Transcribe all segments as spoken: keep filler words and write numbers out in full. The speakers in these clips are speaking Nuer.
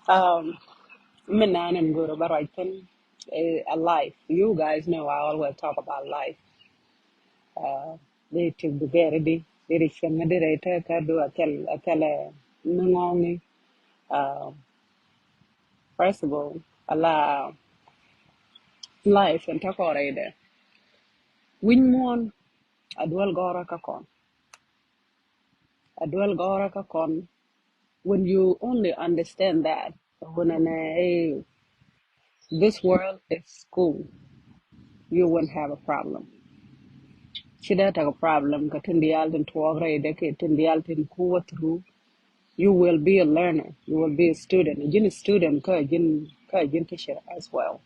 Um, min nan in guru ba right thing, eh, a life. You guys know I always talk about life. Uh, they take the very day. They reach the middle rate. Ka do a tell a tell a nungongi. Uh, first of all, a la life and talk already. Win one, a dual gora kakon. A dual gora kakon. When you only understand that, when an, eh, this world is school, you won't have a problem. Ci dee tak a problem ka tin dial tin tuɔɔk rɛy dɛ kɛ tin dial tin kuwä through. You will be a learner. You will be a student. A jin student ka jin ka jin teacher as well.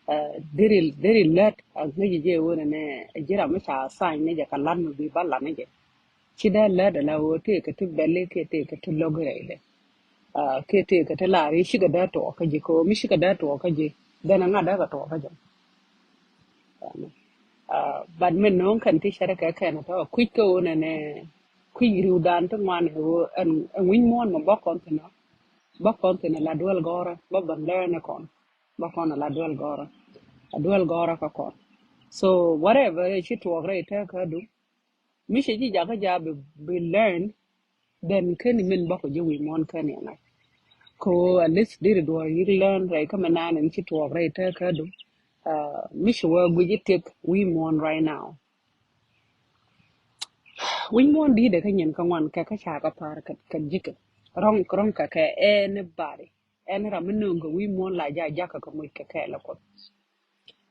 Uh, diri diri lät a ŋäci jɛ wun ne a jira mi ca sign ni jɛ ka lan mi bi ba lan ni jɛ. Ci dee lät a la woo tëë kɛ ti bɛli kɛ tëë kɛ ti logi rɛy dɛ. Uh, kɛ tëë kɛ ti laar yi cikɛ dee tuɔɔk kä ji̱ kɛ woo mi cikɛ dee tuɔɔk kä ji̱. Then a ŋa̱t dee kɛ tuɔɔk kä ji̱. Uh, but mi no̱o̱ŋ kɛn ti cɛrɛ kɛ kɛn tɔ kui̱c kä wun ne kui̱c riw dan ti ŋuan woo ɛn ɛn wi̱ny muɔ̱ɔ̱n mɛ bä kɔn thin ɔ bä kɔn thin ɔ la duel gɔrɛ bä bä learn kɔn. Bä kɔn a la duel gɔrä a duel gɔrä kä kɔn. So whatever ci tuɔɔk rɛy tɛk kä du mi ci ji̱ jakä ja bi bi learn. Then keni min bä kɔ ji̱ wi̱i̱ muɔ̱n keni ɛŋa ko at least diri duɔ̱ɔ̱r yi̱k learn rɛy kä mi naan in ci tuɔɔk rɛy tɛk kä du. Uh, mi ci wä gui̱c i̱ tiek wi̱i̱ muɔ̱n right now. Wi̱i̱ muɔ̱n di̱i̱dɛ kä nyin kä ŋuan kɛ kä ca kä pa̱a̱r kɛ ji̱kɛ rɔ̱ŋ rɔ̱ŋ kɛ kɛ anybody. Ɛn ram mi nööŋ kɛ wi̱i̱ muɔ̱ɔ̱n la ja̱ jakä kɛ moc kɛ kɛɛl ɛ Kuoth.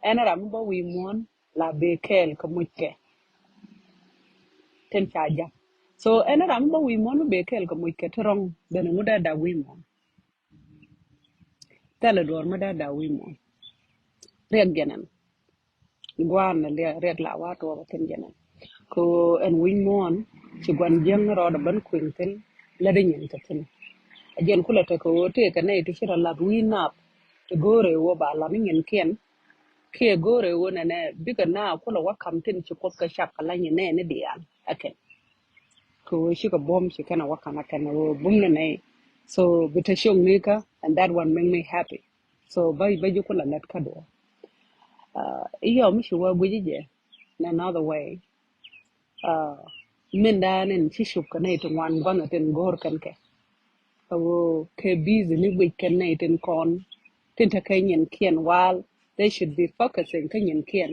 Ɛn ram mi bä wi̱i̱ muɔ̱ɔ̱n la bee kɛɛl kɛ moc kɛ tin ca ja̱. So ɛn ram mi bä wi̱i̱ muɔ̱ɔ̱n mi bee kɛɛl kɛ moc kɛ ti rɔ̱ŋ ben ŋut dee da̱k wi̱i̱ muɔ̱ɔ̱n. Thilɛ duɔ̱ɔ̱r mi dee da̱k wi̱i̱ muɔ̱ɔ̱n. Riɛk jɛn ɛn gua̱a̱n ni riɛk la wa tuɔɔk kä thi̱n jɛn ɛn. Kɛ ɣöö ɛn wi̱ny muɔ̱ɔ̱n ci gua̱n jiäŋ ni rɔɔdɛ ben kui̱n thi̱n. Lät inyɛn kɛ thi̱n a jɛn kulɛ tekɛ ɣöö tëëkɛ nɛy ti ci rɔ lath wi̱i̱ nath. Ti go̱o̱rɛ ɣöö ba lath inyɛn kiɛn kiɛ go̱o̱rɛ ɣöö nɛnɛ bikɛ na kulɛ wä ka̱m thi̱n ci Kuoth kɛ cak kɛ la nyin nɛɛni diaal. Ɛ kɛn kɛ ɣöö cikɛ buɔ̱m ci kɛn a wä ka̱m ɛ kɛn ɣöö bum ni nɛy. So bi te cioŋ ni kä and that one make me happy. So bä bä ji̱ kulɛ lät kä duɔ̱ɔ̱r. Uh, iyɔ mi ci wä guici jɛ in another way. Uh, min dan in ci cup kɛ nɛy ti ŋuan gua̱n tin go̱o̱r kɛn kɛ. Awo kɛ busy ni guic kɛn nɛy tin kɔn tin te kɛ nyin kiɛn wal they should be focusing kɛ nyin kiɛn.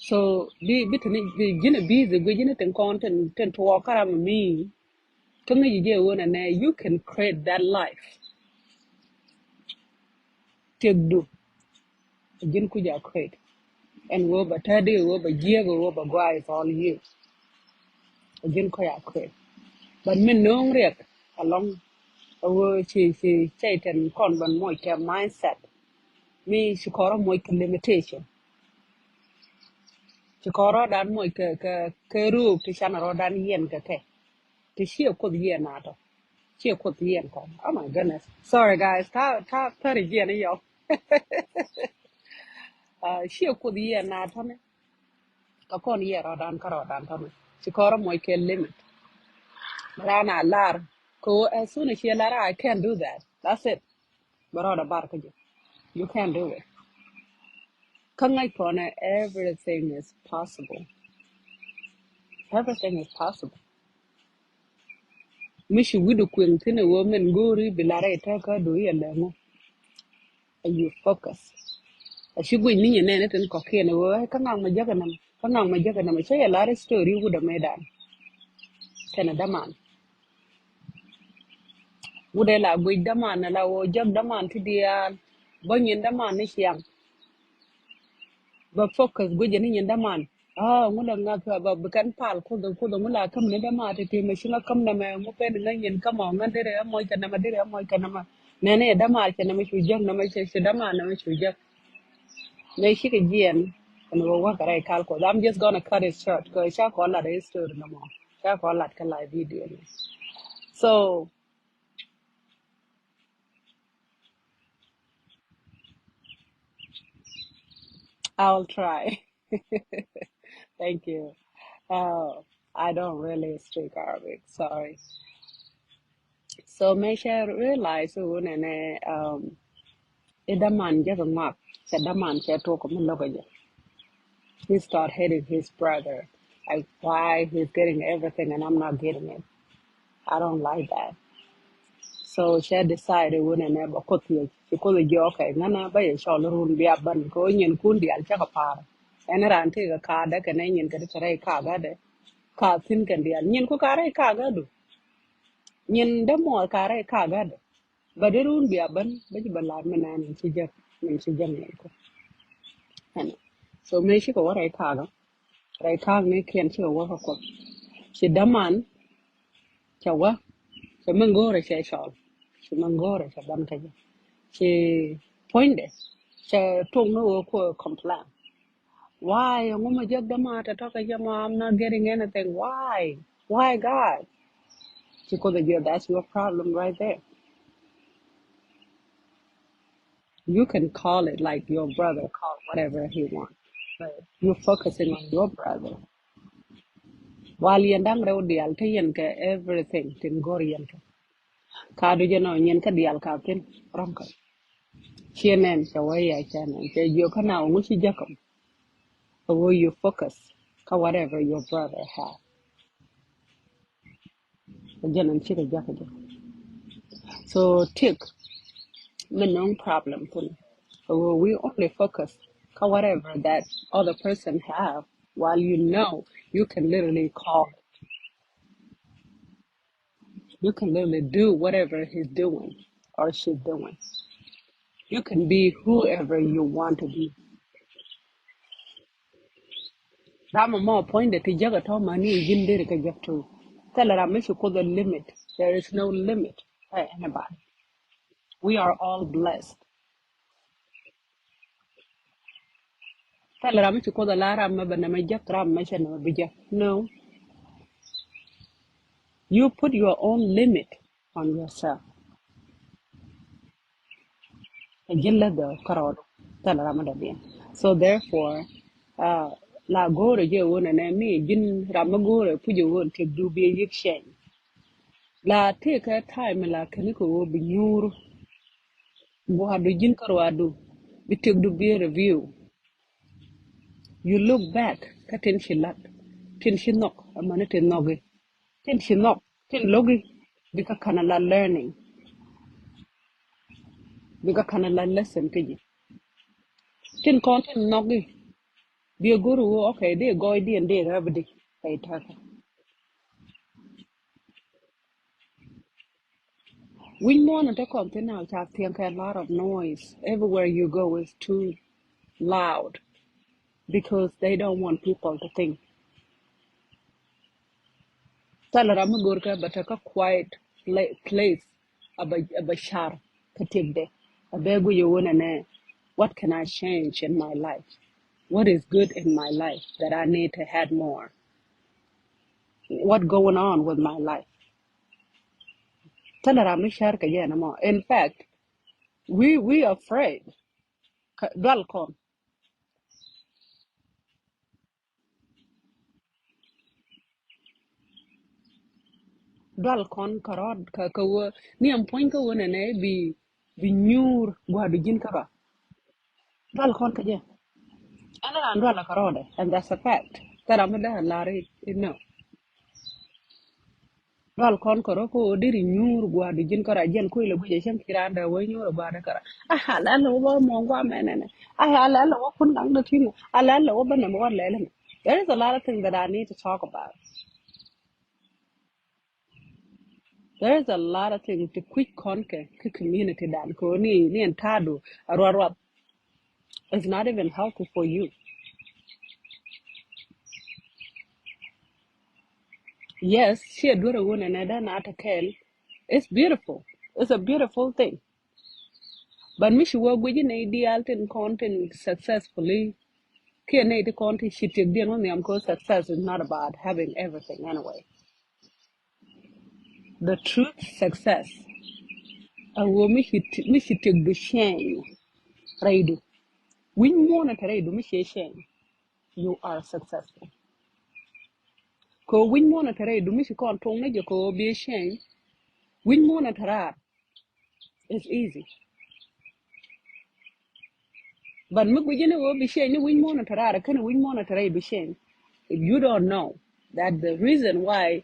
So bi bi tini bi jini busy guic jini tin kɔn tin tin tuɔɔk karam mi. Kä ŋäci jɛ wun ɛnɛ you can create that life. Tiɛkdu a ji̱n kuc a create. Ɛn ɣöö bɛ tätdi ɣöö bɛ jiääk ɣöö bɛ gɔaa is all you. A ji̱n kuc a create. But mi no̱o̱ŋ riɛk alɔŋ a ɣöö ci ci Cɛytan kɔn bän moc kɛ mindset. Mi ci kɔrɔ moc kɛ limitation. Ci kɔrɔ dan moc kɛ kɛ kɛ ruuk ti can rɔ dan yɛn kɛ kɛ. Ti ciɛ Kuoth yiɛn a tɔ. Ciɛ Kuoth yiɛn kɔn. Oh my goodness. Sorry guys. Ta ta pɛri jiɛn iyɔ. Uh, ciɛ Kuoth yiɛn a tɔ ni. Ka kɔn yiɛn rɔdan ka rɔdan tɔ ni. Ci kɔrɔ moc kɛ limit. Ran a lar. Ko as soon as ciɛ lar I can't do that. That's it. Bɛ rɔɔdɛ bar kä jɛ. You can't do it. Kä ŋäc kɔnɛ everything is possible. Everything is possible. Mi ci wi̱du kueŋ thi̱n ɛ ɣöö min go̱o̱ri bi lar ɛ tɛk kä do̱ri ɛ lɛŋu. Ɛ you focus. A ci guic ni nyɛ nɛn itin kɔkiɛn ɛ ɣöö kä ŋaŋ mɛ jäk ɛnɛmɛ kä ŋaŋ mɛ jäk ɛnɛmɛ cä yɛ lar story wut ɛ mëëdan. Kɛnɛ däman. Wut ɛ la guic däman ɛ la ɣöö jäk däman ti diaal. Bä nyin däman ni ciaŋ. Bä focus guic ɛ ni nyin däman. Ah, ŋu la ŋa̱th ba bi kɛn pal Kuoth Kuoth ŋu la käm ni däman ti ti mɛ ci ŋa käm nɛmɛ ŋu pen ŋa nyin käm ɔ ŋa derɛ ɛ moc kɛ nɛmɛ derɛ ɛ moc kɛ nɛmɛ. Nɛnɛ däman cɛ nɛmɛ cu jäk nɛmɛ cɛ ci däman nɛmɛ cu jäk. Mɛ cikɛ jiɛn. Kɛn wä wä kɛ rɛy kal Kuoth. I'm just gonna cut it short. Kɛ ca kɔn lat history nɔmɔ. Ca kɔn lat kä live video ni. So I'll try. Thank you. Uh, I don't really speak Arabic. Sorry. So mëë cɛ realize wun ɛnɛ, um, i̱ däman jɛ kɛ ŋɔak, cɛ däman cɛ tuɔk kɛ mi lo̱k ɛ jɛ. He start hating his brother. Like, why he's getting everything and I'm not getting it? I don't like that. So cɛ decide wun ɛnɛ bɛ Kuoth yɛ, ci Kuoth ɛ jiök, okay, ŋänä bä yɛ cɔl run bia bän kɛ ɣöö nyinkun diaal cä kɛ pa̱a̱r. Ɛn raan tëëkɛ ka̱a̱dä kɛnɛ nyin kɛ ti te rɛy ka̱a̱dä. Ka̱a̱ thi̱n kɛn diaal. Nyinku ka rɛy ka̱a̱dä du. Nyin dämuɔɔr ka rɛy ka̱a̱dä. Bä dee run bia bän, bä ji̱ bä la̱t mi nɛn in ci jek, in ci jek nyinku. Ɛnɔ. So mëë cikɛ wä rɛy ka̱a̱dä. Rɛy ka̱a̱dä ni kiɛn cikɛ wä kä Kuoth. Ci däman cɛ wä, cɛ mi ŋo̱o̱rɛ cɛ cɔl, cɛ mi ŋo̱o̱rɛ cɛ bän kä jɛ. Cɛ puɔ̱nydɛ cɛ tuɔŋ ni ɣöö kuɛ complain. Why? Ŋu mi jek däma tɛ tɔ̱ kä jɛ mɔ, I'm not getting anything. Why? Why, God? Ci Kuoth ɛ jiök, that's your problem right there. You can call it like your brother call whatever he wants. But you're focusing on your brother. While yɛn da̱ŋ rɛw diaal te yɛn kɛ everything tin go̱r yɛn kɛ. Ka du jɛ nɔ nyin kä diaal ka thin rɔ̱ŋ kä. Ciɛ nɛn cɛ wä ya cɛ nɛn cɛ jiök kä na wä ŋu ci jäkäm. Kä wä you focus kä whatever your brother have. Kä jɛn ɛn cikɛ jakä jɛ. So tiek mi nɔŋ problem thin. Kä wä we only focus kä whatever that other person have, while you know you can literally call it. You can literally do whatever he's doing or she's doing. You can be whoever you want to be. Ram mɔ puɔ̱nydɛ ti jäkä tɔ̱ mani ji̱n deri kä jek tu. Thilɛ ram mi ci Kuoth ɛ limit. There is no limit for anybody. We are all blessed. Thilɛ ram mi ci Kuoth ɛ la ram mɛ bɛ nɛmɛ jek, ram mɛ cɛ nɛmɛ bi jek. No. You put your own limit on yourself. Ɛ ji̱n lɛ dhɛ kärɔɔd thilɛ ram mi dɔ̱diɛn. So therefore, uh, la go̱o̱rɛ jɛ wun ɛnɛ mi ji̱n ram mi go̱o̱rɛ puc ɛ wun tiek du bi yik cɛny. La tëëkɛ time la kɛn kɛ ɣöö bi nyuur. Gua̱a̱du ji̱n kä ruaadu bi tiek du bi review. You look back kä tin ci lat, tin ci nhɔk, amäni tin nhɔki, tin ci nhɔk, tin lo̱ki, bikɛ ka̱n a la learning, bikɛ ka̱n a la lesson kä ji̱. Tin kɔn tin nhɔki, bi a go̱r wä, okay, di gɔɔydiɛn di räpdi kɛ itäkä. Wi̱c muɔ̱ɔ̱n in te kɔn thin now ca thiɛŋ kɛ a lot of noise. Everywhere you go is too loud because they don't want people to think. Thilɛ ram mi go̱r kɛ bɛ te kä quiet pla- place. A bɛ, a bɛ car kä tiekdɛ. A bɛ guic a wun ɛnɛ, what can I change in my life? What is good in my life that I need to add more? What going on with my life? Thilɛ ram mi car kɛ jɛ ɛnɛ mɔ. In fact, we, we afraid. Kä dual kɔn. Dual kɔn kärɔɔd kä, kä wä ni ɛn puɔ̱ny kä wä nɛnɛ bi, bi nyuur gua̱du ji̱n kärɔa. Dual kɔn kä jɛ. Ɛn ran dual kärɔɔdɛ, and that's a fact. Thilɛ ram mi dee lar i̱, i̱ no. Dual kɔn kärɔa kä wä deri nyuur gua̱du ji̱n kärɔa jɛn kui̱ lɛ guic ɛ cäŋ ki ran dee wä nyuur gua̱du kärɔa. Ah, ala ala wä bä mɔŋ gua̱ mɛnɛ nɛ. Ah, ala ala wä kun gaŋ dee ti̱n. Ala ala wä bä nɛmɛ wä lɛlɛ nɛ. There is a lot of things that I need to talk about. There is a lot of things ti kui̱c kɔn kɛ kä community dan kɛ ni, ni ɛn ta̱a̱du a ruaruath. It's not even healthy for you. Yes, ciɛ duer a wun ɛnɛ dan a te kɛl. It's beautiful. It's a beautiful thing. But mi ci wä guic in nɛy diaal tin kɔn tin successfully. Kiɛ nɛy ti kɔn ti ci tiek diɛn wä nhiam kɛ success is not about having everything anyway. The truth success a wä mi ci ti-, mi ci tiek du cɛny rɛydu. Wi̱ny muɔ̱ɔ̱n a te rɛydu mi ci cɛny. You are successful. Kɛ wi̱ny muɔ̱ɔ̱n a te rɛydu mi ci kɔn tuŋ ni jɛ kɛ bi cɛny. Wi̱c muɔ̱ɔ̱n a te raar. It's easy. But mi guic ni ɣöö bi change ni wi̱c muɔ̱ɔ̱n a te raar, kɛn wi̱c muɔ̱ɔ̱n a te raar bi change. If you don't know that the reason why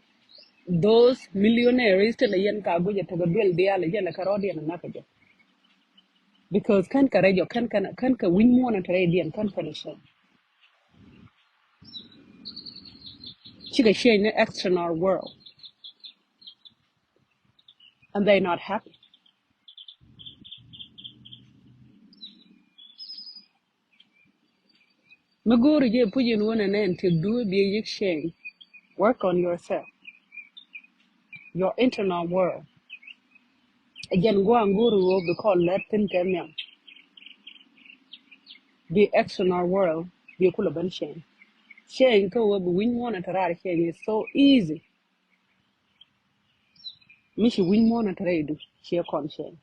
those millionaires tin a yɛn ka guic a tekɛ duel diaal a yɛn a kɛ rɔɔdiɛn a ŋa̱kä jɛ. Because kɛn kɛ rɛc jɔ, kɛn kɛn kɛn kɛ wi̱c muɔ̱ɔ̱n a te raar diɛn kɛn kɛn a change. Cikɛ change ni external world. And they not happy. Mi go̱o̱ri jɛ puc in wä nɛnɛ in tiek duu̱ bi yik change. Work on yourself. Your internal world. Ɛ jɛn gua̱a̱ŋ go̱o̱ri wä bi kɔn lɛt thin kɛ nhiam. Bi external world bi kulɛ ben change. Change kä wä bi wi̱ny muɔ̱n a te raar change is so easy. Mi ci wi̱ny muɔ̱n a te rɛydu ciɛ kɔn cɛ.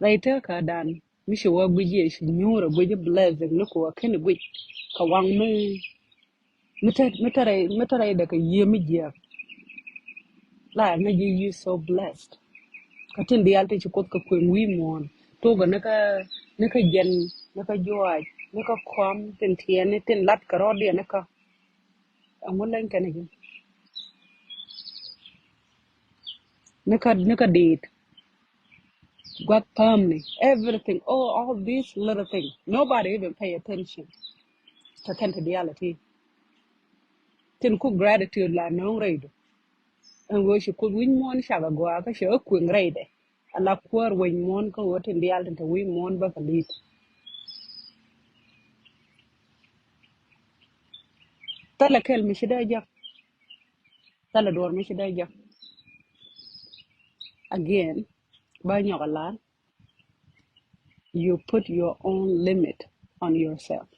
Rɛy tekä dan mi ci wä guic yɛ ci nyuur a guic blessing ni kuɔ kɛn guic kɛ waŋ mi mi te mi te rɛy mi te rɛy dɛ kɛ yiee mi jiɛk. La ŋäc ji̱ you so blessed. Kä tin diaal ti ci Kuoth kɛ kueŋ wi̱i̱ muɔ̱ɔ̱n tokɛ ni kä ni kä jɛn ni kä juaac ni kä kɔam tin tiɛɛni tin lat kɛ rɔɔdiɛn ni kä. Ɛŋu leny kɛn ji̱ ni kä ni kä diit. Gua̱th päämni, everything, oh, all these little things nobody even pay attention. Kä kɛn ti diaal ti tin ku gratitude la no̱o̱ŋ rɛydu. Ɛn ɣöö ci Kuoth wi̱ny muɔ̱ɔ̱n cakɛ gɔaa kä cɛ ɣä kueŋ rɛydɛ. Ala kuäär wi̱ny muɔ̱ɔ̱n kä ɣöö tin diaal tin te wi̱i̱ muɔ̱ɔ̱n bä kɛ li̱i̱t. Thilɛ kɛl mi ci dee jek. Thilɛ duɔ̱ɔ̱r mi ci dee jek. Again, bä nyɔk a la̱r. You put your own limit on yourself.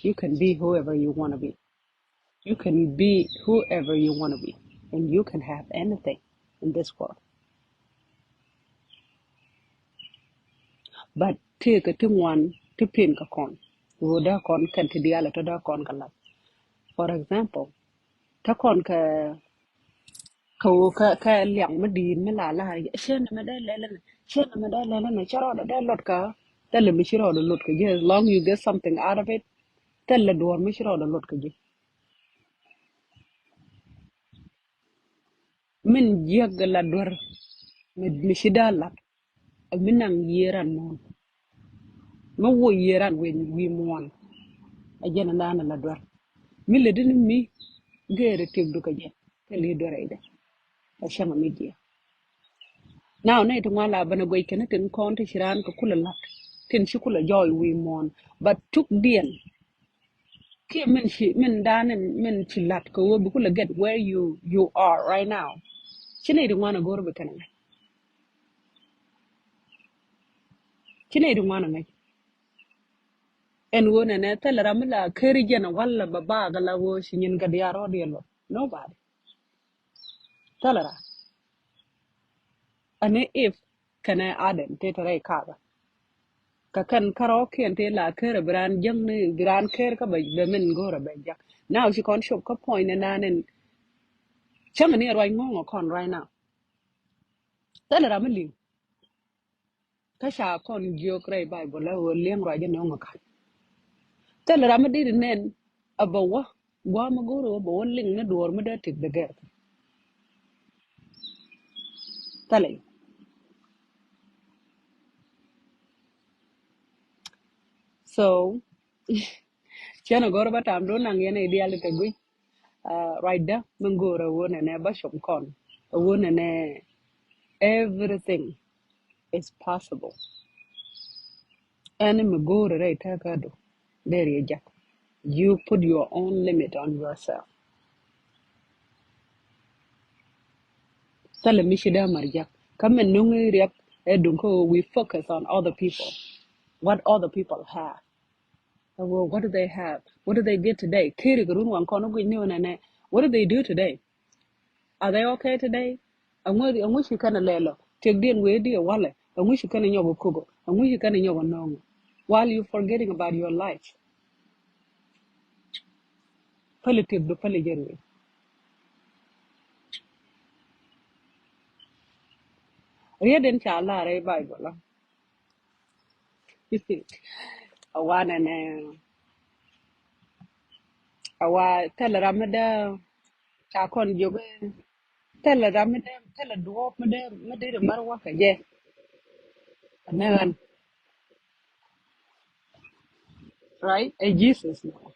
You can be whoever you want to be. You can be whoever you want to be, and you can have anything in this world. But tëëkɛ ti ŋuan ti pin kä kɔn. Ɣöö dee kɔn kɛn ti diaal tɔ dee kɔn kä lat. For example, te kɔn kɛ kɛ ɣöö kɛ kɛ liak mi di̱i̱t mi la la cien mi dee lɛl ni cien mi dee lɛl ni cä rɔɔdɛ dee lot kä. Thilɛ mi ci rɔɔdɛ lot kä ji̱. As long you get something out of it, thilɛ duɔ̱ɔ̱r mi ci rɔɔdɛ lot kä ji̱. Min jiäk la duer mi ci da̱a̱ lat. Ɛ mi naŋ yiëë ran muɔ̱ɔ̱n. Mi wuɔ yiëë ran wi̱i̱ muɔ̱ɔ̱n. Ɛ jɛn ɛ naan ɛ la duer mi lɛ di ni mi gɛɛri tiek dukɛ jɛ kɛ li̱i̱ duer ɛ jɛ. Ɛ cäŋ ɛ mi jiäk. Now nɛy ti ŋuan la ben a guec kɛn tin kɔn ti ci raan kɛ kulɛ lat tin ci kulɛ jɔɔy wi̱i̱ muɔ̱ɔ̱n. But tukdiɛn kiɛ min ci min dan min ci lat kɛ ɣöö bi kulɛ get where you you are right now. Ci nɛy ti ŋuan a go̱r bi kɛn ŋa̱c. Ci nɛy ti ŋuan a ŋa̱c. Ɛn ɣöö nɛnɛ thilɛ ram mi la keri jɛn a wal la ba baak la ɣöö ci nyin kɛ diaal rɔɔd yɛ luɔt. Nobody. Thilɛ ram. Ani if kɛnɛ Adam tëë te rɛy kakä. Kɛ kɛn kärɔɔkiɛn tëë la ker bi raan jäŋ ni bi raan ker kä bɛ bɛ min go̱o̱rä bɛ jäk. Now ci kɔn cop kä puɔ̱ny ni naan in cäŋ ni ruac ŋo̱o̱ŋ ɔ kɔn right now. Thilɛ ram mi liŋ. Kä ca kɔn jiök rɛy Baibol ɛ ɣöö liɛŋ ruac inɔŋ ɛ ka̱n. Thilɛ ram mi dit inɛn a bɛ wä gua̱a̱m mi go̱o̱r ɣöö bɛ wä liŋ ni duɔ̱ɔ̱r mi dee tik dee gɛr. Thilɛ. So cien a go̱o̱r bä tam duun naŋ yɛn i̱ diaal i̱ te guic. Ruacdä mi go̱o̱r a wun ɛnɛ bä com kɔn a wun ɛnɛ everything is possible. Ɛn mi go̱o̱r rɛy tɛkädu dee riɛ jak. You put your own limit on yourself. Thilɛ mi ci dee mär jak kä min nuŋ i̱ riɛk ɛ duŋ kä we focus on other people, what other people have. Ɛ wee, what do they have? What do they get today? Keri kɛ run waŋ kɔn wä guic ni wä nɛnɛ. What do they do today? Are they okay today? Ɛŋu ɛŋu ci kɛn a lɛl ɔ tiɛkdiɛn wee di ɛ walɛ? Ɛŋu ci kɛn a nyɔk ɛ kok ɔ? Ɛŋu ci kɛn a nyɔk ɛ nɔŋ ɔ? While you forgetting about your life. Päli tiɛkdu päli jɛ ruëë. Riet in ca lar rɛy Bible. A wa nɛnɛ, a wa thilɛ ram mi dee ca kɔn jiök, thilɛ ram mi dee, thilɛ duɔɔp mi dee, mi dee ri mar wakɛ jɛ. Nɛ ɣän. Right? Ɛ Jesus mɔ.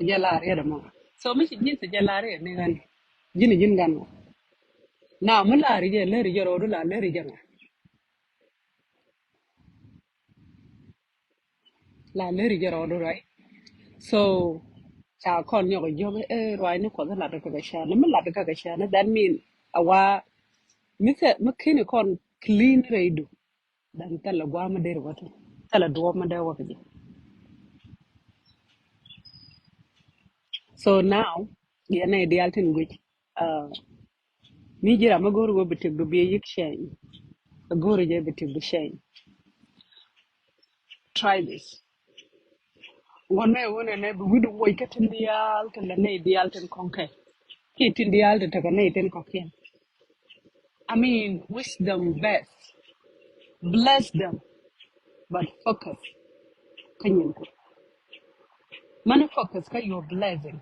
Jɛ la riet mɔ. So mi ci Jesus jɛ la riet ni ɣän. Ji̱n ji̱n gan mɔ. Na mi la ri jɛ, lɛ ri jɛ rɔɔdu la lɛ ri jɛ ŋa. La lɛ ri jɛ rɔɔdu, right? So ca kɔn nyɔk jiök, eh, ruac ni Kuɔth lat kɛ kɛ cani. Mi lat kɛ kɛ cani, that mean a wa mi thɛ, mi kini kɔn clean rɛydu. Dan thilɛ guam mi der wä ti, thilɛ duɔp mi der wä kɛ jɛ. So now, yɛn nɛy diaal tin guic, uh, mi ji̱ ram mi go̱o̱ri wä bi tik du bi yik change. A go̱o̱ri jɛ bi tik du change. Try this. Ŋuɔ̱t mɛ wun ɛnɛ bi wi̱du woc kä tin diaal, tin la nɛy diaal tin kɔŋkɛ. Kiɛ tin diaal tin tekɛ nɛy tin kɔ̱kiɛn. I mean, wish them best. Bless them. But focus kä nyin kɛ. Mani focus kä your blessing.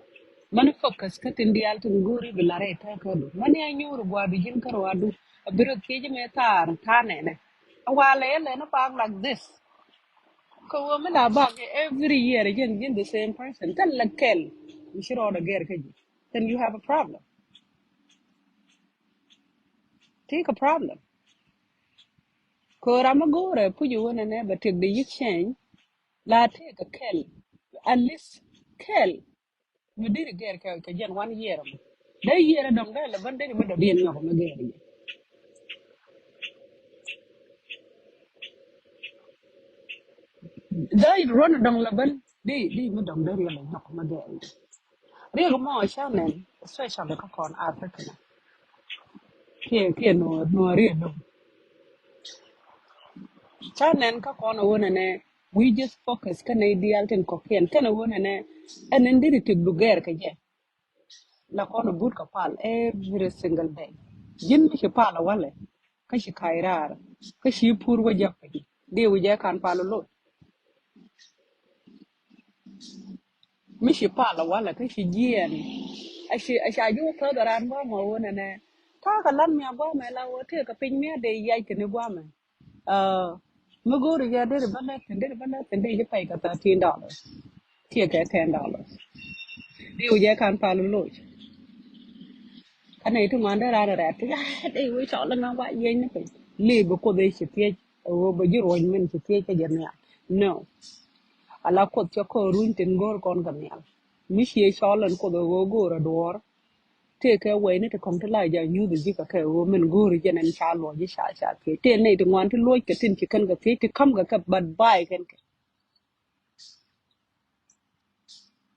Mani focus kä tin diaal tin go̱o̱ri bi la rɛy tɛkädu. Mani a nyuur guadu ji̱n kä ruadu. A bi rɔ thiec mɛ thaar ta̱a̱ nɛnɛ. A walɛ yɛ lɛn a bak like this. Kɛ wä mi la bak every year, ji̱n, ji̱n the same person. Thil la kɛl mi ci rɔɔdɛ gɛr kä ji̱. Then you have a problem. Take a problem. Kɛ ram mi go̱o̱rɛ puc wä nɛnɛ bɛ take the yik change. La take a kɛl. At least kɛl. Mi diri gɛr kɛ, kɛ jɛn one year mɔ. Dee year dɔŋ dee lɛ bän dee mi dɔ̱diɛn nyɔk mi gɛr jɛ. Dee ruɔn dɔŋ lɛ bän di, di mi dɔŋ dee riɛl nyɔk mi gɛr jɛ. Riɛk mɔ ca nɛn, especially kä kɔn Africa. Kiɛ, kiɛ nuɔɔri ɛlɔ̱ŋ. Ca nɛn kä kɔn a wä nɛnɛ, we just focus kä nɛy diaal tin kɔ̱kiɛn. Kɛn a wä nɛnɛ, ɛn ɛn diri tik du gɛr kɛ jɛ. La kɔn a but kɛ pal every single day. Ji̱n mi ci pal a walɛ, kä ci ka̱c raar, kä ci pur wä jɔk piny. Di wi̱cɛ kan pal a lo̱c. Mi ci pal a walɛ kä ci jiɛɛn. A ci, a ca ji̱ wä päth a raan guamɛ wä nɛnɛ. Ta̱a̱ kɛ lat mi a guamɛ la wä tëë kɛ piny mi a dee yac kɛ ni guamɛ. Mi go̱o̱ri jɛ deri bä lɛth thin, deri bä lɛth thin, deri ji̱ pay kɛ thirteen dollars. Tiɛ kɛ ten dollars. Di wi̱cɛ kan pal loc. Kä nɛy ti ŋuan dee raan rɛt ti, ah, dee wi̱c cɔl ŋa wa yieny ni piny. Li bi Kuoth i̱ ci thiec, a ɣöö bɛ ji̱ ruɔ̱c min ci thiec kä jɛ nhial. No. Ala Kuoth cɛ kɔn runy tin go̱o̱r kɔn kɛ nhial. Mi ciɛ cɔl ɛn Kuoth a ɣöö go̱o̱r a duɔ̱ɔ̱r. Tëëkɛ wɛy ni ti kɔ̱ŋ ti la ja nyuuth ji̱ kɛ kɛ ɣöö min go̱o̱ri jɛn ɛn ca luɔc ji̱ ca, ca thiec. Tëë nɛy ti ŋuan ti luɔc kɛ tin ci kɛn kɛ thiec ti ka̱m kɛ kɛ, but ba̱a̱ kɛn kɛ.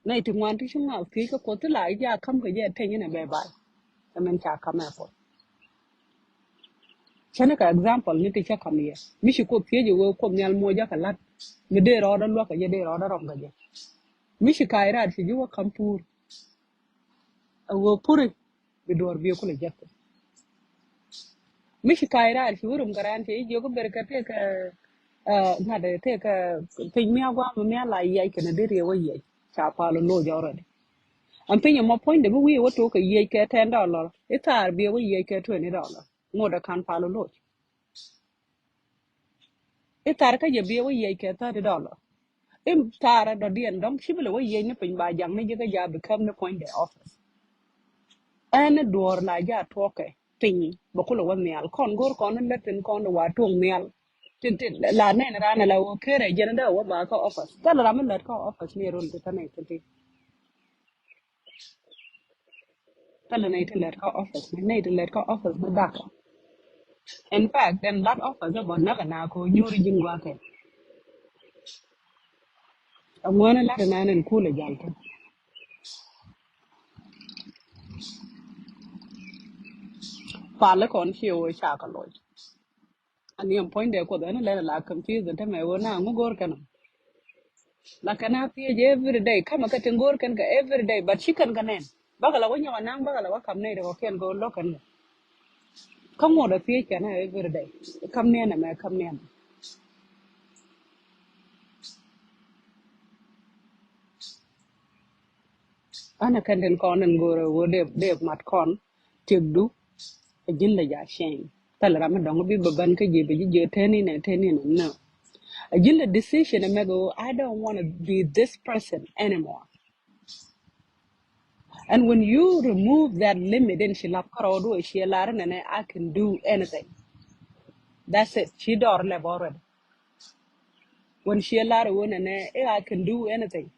Nɛy ti ŋuan ti ci ŋuan thiec kä Kuoth ti la ja ka̱m kɛ jɛ teny inɛ bɛ ba̱a̱. Ɛmɛn ca ka̱m ɛ Kuoth. Cä ni kɛ example ni ti cä ka̱m yɛ. Mi ci Kuoth thiec ɛ ɣöö Kuoth nhial muɔc jakɛ la̱t. Mi dee rɔɔdä luäk kɛ jɛ, dee rɔɔdä rɔm kɛ jɛ. Mi ci ka̱a̱c raar ci ji̱ wä ka̱m pur. A ɣöö puri bi duɔ̱ɔ̱r bi kulɛ jek. Mi ci ka̱a̱c raar ci wä rum kɛ raan ci jiök ber kɛ tëëkɛ, ah, ŋa̱t tëëkɛ piny mi a guam mi a la yiac kɛn a dee riɛw a yiac. Ca pal loc already. Ɛn piny ɛmɔ puɔ̱nydɛ bi wi̱i̱ wä tok kɛ yiac kɛ ten dollar. I̱ thaar bi wä yiac kɛ twenty dollar. Ŋot ɛ ka̱n pal loc. I̱ thar kä jɛ bi wä yiëc kɛ thirty dollar. I̱ thar dɔ̱diɛn dɔ̱ŋ ci bi lɛ wä yiëc ni piny ba jaŋ ni ji̱ kä ja bi käm ni puɔ̱nydɛ office. Ɛn ni duɔ̱ɔ̱r la ja tuɔkɛ piny bɛ kulɛ wä nhial kɔn go̱r kɔn ni lät tin kɔn di wa tuɔk nhial. Tin, tin la nɛn ran ala wä kerɛ jɛn dee wä ba kä office. Thil ram mi lät kä office ni run ti kä nɛy tin tin. Thilɛ nɛy ti lɛt kä office ni, nɛy ti lɛt kä office ni dak. In fact, ɛn lat office bä näk ɛn a ko nyuuri ji̱n gua̱a̱kɛ. Ɛŋuäni lat ɛn a nɛn kulɛ jal kɛ. Pal kɔn ci wä ca kɛ loc. Ani ɛn puɔ̱nydɛ Kuoth ɛn lɛn la confuse ɛn tämɛ wä na ŋu go̱o̱r kɛn ɔ. La kɛn a thiec every day, kamɛ kɛ tin go̱o̱r kɛn kɛ every day, but ci kɛn kɛ nɛn. Bakɛ la wä nyɔk anaŋ, bakɛ la wä kam nɛy ti kɔ̱kiɛn kɛ wä lo̱k kɛn kɛ. Kä ŋuɔt a thiec kɛn ɛ every day. Kam niɛn ɛmɛ, kam niɛn. An a kɛn tin kɔn in go̱o̱rɛ wä dee, dee mat kɔn tiɛkdu. A ji̱n lɛ ja change. Thilɛ ram mi dɔ̱ŋ bi bä bän kä ji̱ bɛ ji̱ jiɛ teni nɛ, teni nɛ, no. A ji̱n lɛ decision ɛmɛ kɛ wä, I don't want to be this person anymore. And when you remove that limit in ci lap kärɔɔdu, ci lar nɛnɛ, I can do anything. That's it. Ci dɔr lɛp already. When ci lar wä nɛnɛ, eh, I can do anything.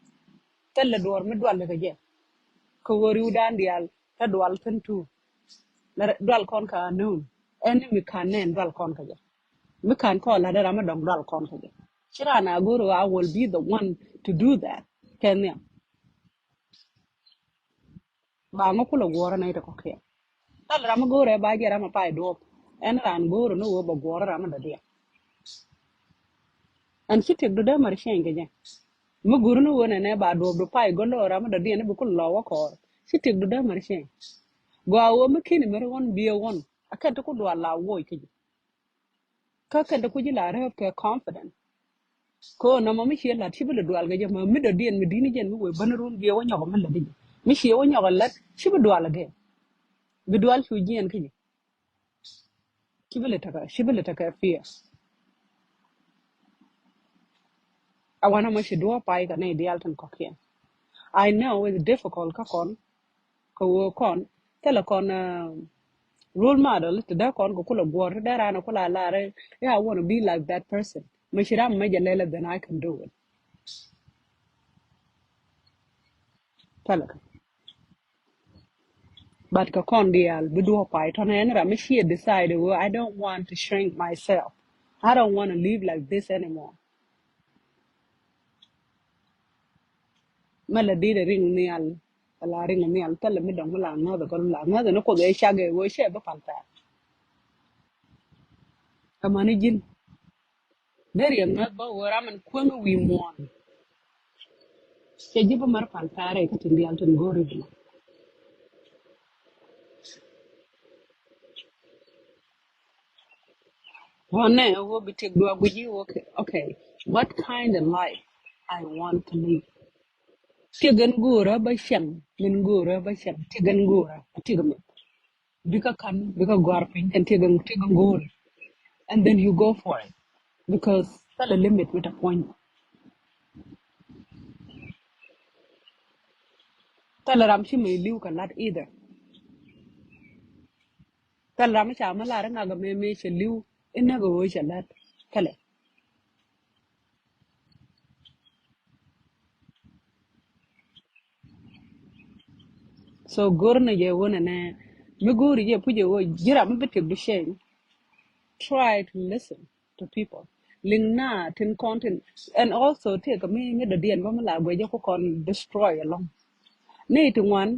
Thilɛ duɔr mi dual kɛ jɛ. Kɛ wä riwdan dial, ta dual kɛn tu. La dual kɔn ka noon. Ɛn mi kan nɛn dual kɔn kɛ jɛ. Mi kan kɔ la dee ram mi dɔŋ dual kɔn kɛ jɛ. Ci ran a go̱r, I will be the one to do that. Kɛn nhiam. Ba ŋä kulɛ guɔ̱rä nɛy ti kɔ̱kiɛn. Thilɛ ram mi go̱rɛ ba jɛ ram a pay duɔ̱ɔ̱p. Ɛn ran go̱rä ni wä ba guɔ̱rä ram mi dɔ̱diɛn. Ɛn ci tiɛkdu dee mɛr cieŋ kɛ jɛ. Mi go̱rä ni wä nɛnɛ ba duɔ̱ɔ̱pdu pay gɔ̱lä ram mi dɔ̱diɛn ni bi kul lɔ wä kɔɔr. Ci tiɛkdu dee mɛr cieŋ. Gɔaa wä mi ki̱ni mɛr ɣɔn biɛ ɣɔn. A kɛn ti ku dual la woc kɛ jɛ. Kä kɛn ti ku ji̱ la rep kɛ confident. Ko nɔmɔ mi ciɛ lat ci bi lɛ dual kɛ jɛ, ma mi dɔ̱diɛn mi di̱t ni jɛn mi wee bäni run giɛ wä nyɔk mi lät i̱ jɛ. Mi ciɛ wä nyɔk lät ci bi dual kɛ. Bi dual cu jiɛn kä jɛ. Ci bi lɛ tekɛ, ci bi lɛ tekɛ fear. A wanɛ mɔ ci duɔ̱ɔ̱p pay kɛ nɛy diaal tin kɔ̱kiɛn. I know it's difficult kä kɔn, kɛ wee kɔn, thilɛ kɔn, uh, role model ti dee kɔn kɛ kulɛ guɔ̱r, ti dee raan kula lar i̱, I want to be like that person. Mɛ ci ram mɛ jɛ lɛlɛ, then I can do it. Thilɛ kɛ. But kɛ kɔn diaal bi duɔ̱ɔ̱p pay tɔnɛ, ɛn ram mi ciɛ decide wee, I don't want to shrink myself. I don't want to live like this anymore. Mɛ la dit ɛ riŋ nhial, la riŋ nhial, thilɛ mi dɔ̱ŋ mi la ŋäth ɛ kɔn la ŋäth ɛ ni Kuoth ɛ cak ɛ wee cɛ bi pal pɛr. Kɛ mani ji̱n. Deri ɛ ŋäth bä wee ram ɛn kueŋ wi̱i̱ muɔ̱ɔ̱n. Cɛ ji̱ bä mɛr pal pɛr ɛ kä tin diaal tin go̱o̱ri bi. Ɣɔnɛ ɣöö bi tiɛk duak guic i̱, okay, okay, what kind of life I want to live? Tiɛk ɛn go̱o̱rä bä cɛŋ, min go̱o̱rä bä cɛŋ, tiɛk ɛn go̱o̱rä, tiɛk ɛmɛ. Bikɛ ka̱n, bikɛ gɔ̱a̱r piny kɛn tiɛk ɛn, tiɛk ɛn go̱o̱rä. And then you go for it. Because thilɛ limit mi te puɔ̱ny. Thilɛ ram ci mi li̱w kɛ la̱t either. Thilɛ ram mi ca mi lar iŋak ɛmɛ mëë cɛ li̱w inäk ɛ ɣöö cɛ la̱t. Thilɛ. So go̱r ni jɛ wä nɛnɛ, mi go̱r jɛ puc jɛ wä, ji̱ ram mi bi tiɛk bi cɛny. Try to listen to people. Liŋ na tin kɔn tin, and also tiɛk mi, mi dɔ̱diɛn bä mi la guɛc jɛ ku kɔn destroy along. Ni ti ŋuan,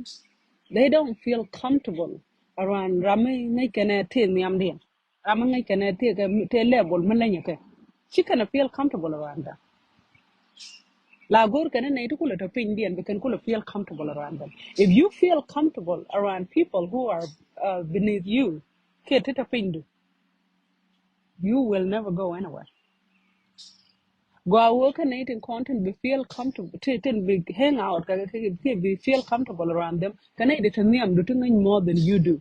they don't feel comfortable around ram mi ŋäc kɛnɛ ti nhiamdiɛn. Ram mi ŋäc kɛnɛ ti kɛ, ti level mi leny kɛ. Ci kɛnɛ feel comfortable around them. La go̱r kɛnɛ nɛy ti kulɛ tɔ pinydiɛn bi kɛn kulɛ feel comfortable around them. If you feel comfortable around people who are, uh, beneath you, kiɛ ti tɔ pinydu, you will never go anywhere. Gɔaa wee kä nɛy tin kɔn tin bi feel comfortable, tin, tin bi hang out kɛ, kɛ, kɛ bi feel comfortable around them. Kɛ nɛy ti te nhiamdu ti ŋäc more than you do.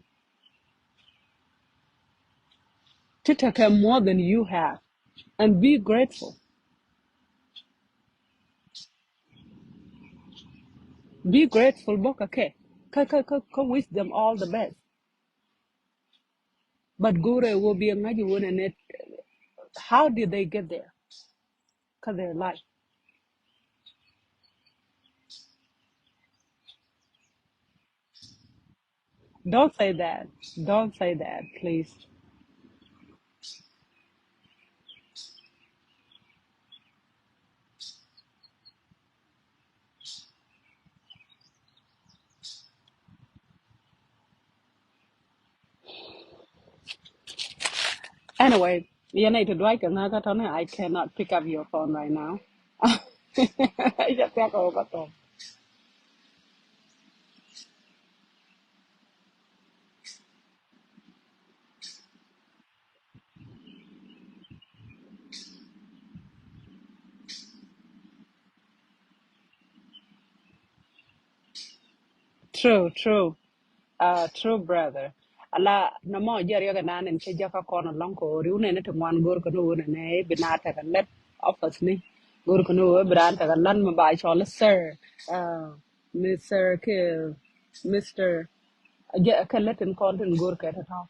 Ti tekɛ more than you have. And be grateful. Be grateful bä kä kɛ. Kä, kä, kä, kä wish them all the best. But go̱rɛ wä bi a ŋa̱c wä nɛ nɛ, how did they get there? Kä their life. Don't say that. Don't say that, please. Anyway, yɛn a iti duac kɛ ŋa̱kä tɔni, I cannot pick up your phone right now. Cɛ thiak kɛ wä kä thɔm. True, true. Uh, true, brother. Ala nɔmɔ jɛ riɛk ɛnan ɛn cɛ jɛ kä kɔn alɔŋ kɛ ɣöö riw nɛn ti ŋuan go̱r kɛ ni ɣöö nɛnɛ bi na tɛk ɛ lät office ni. Go̱r kɛ ni ɣöö bi raan tɛk ɛ lät mi ba cɔl sir. Uh, Mister kɛ Mister Jɛ kɛ lät tin kɔn tin go̱r kɛ tɔ̱tɔ̱.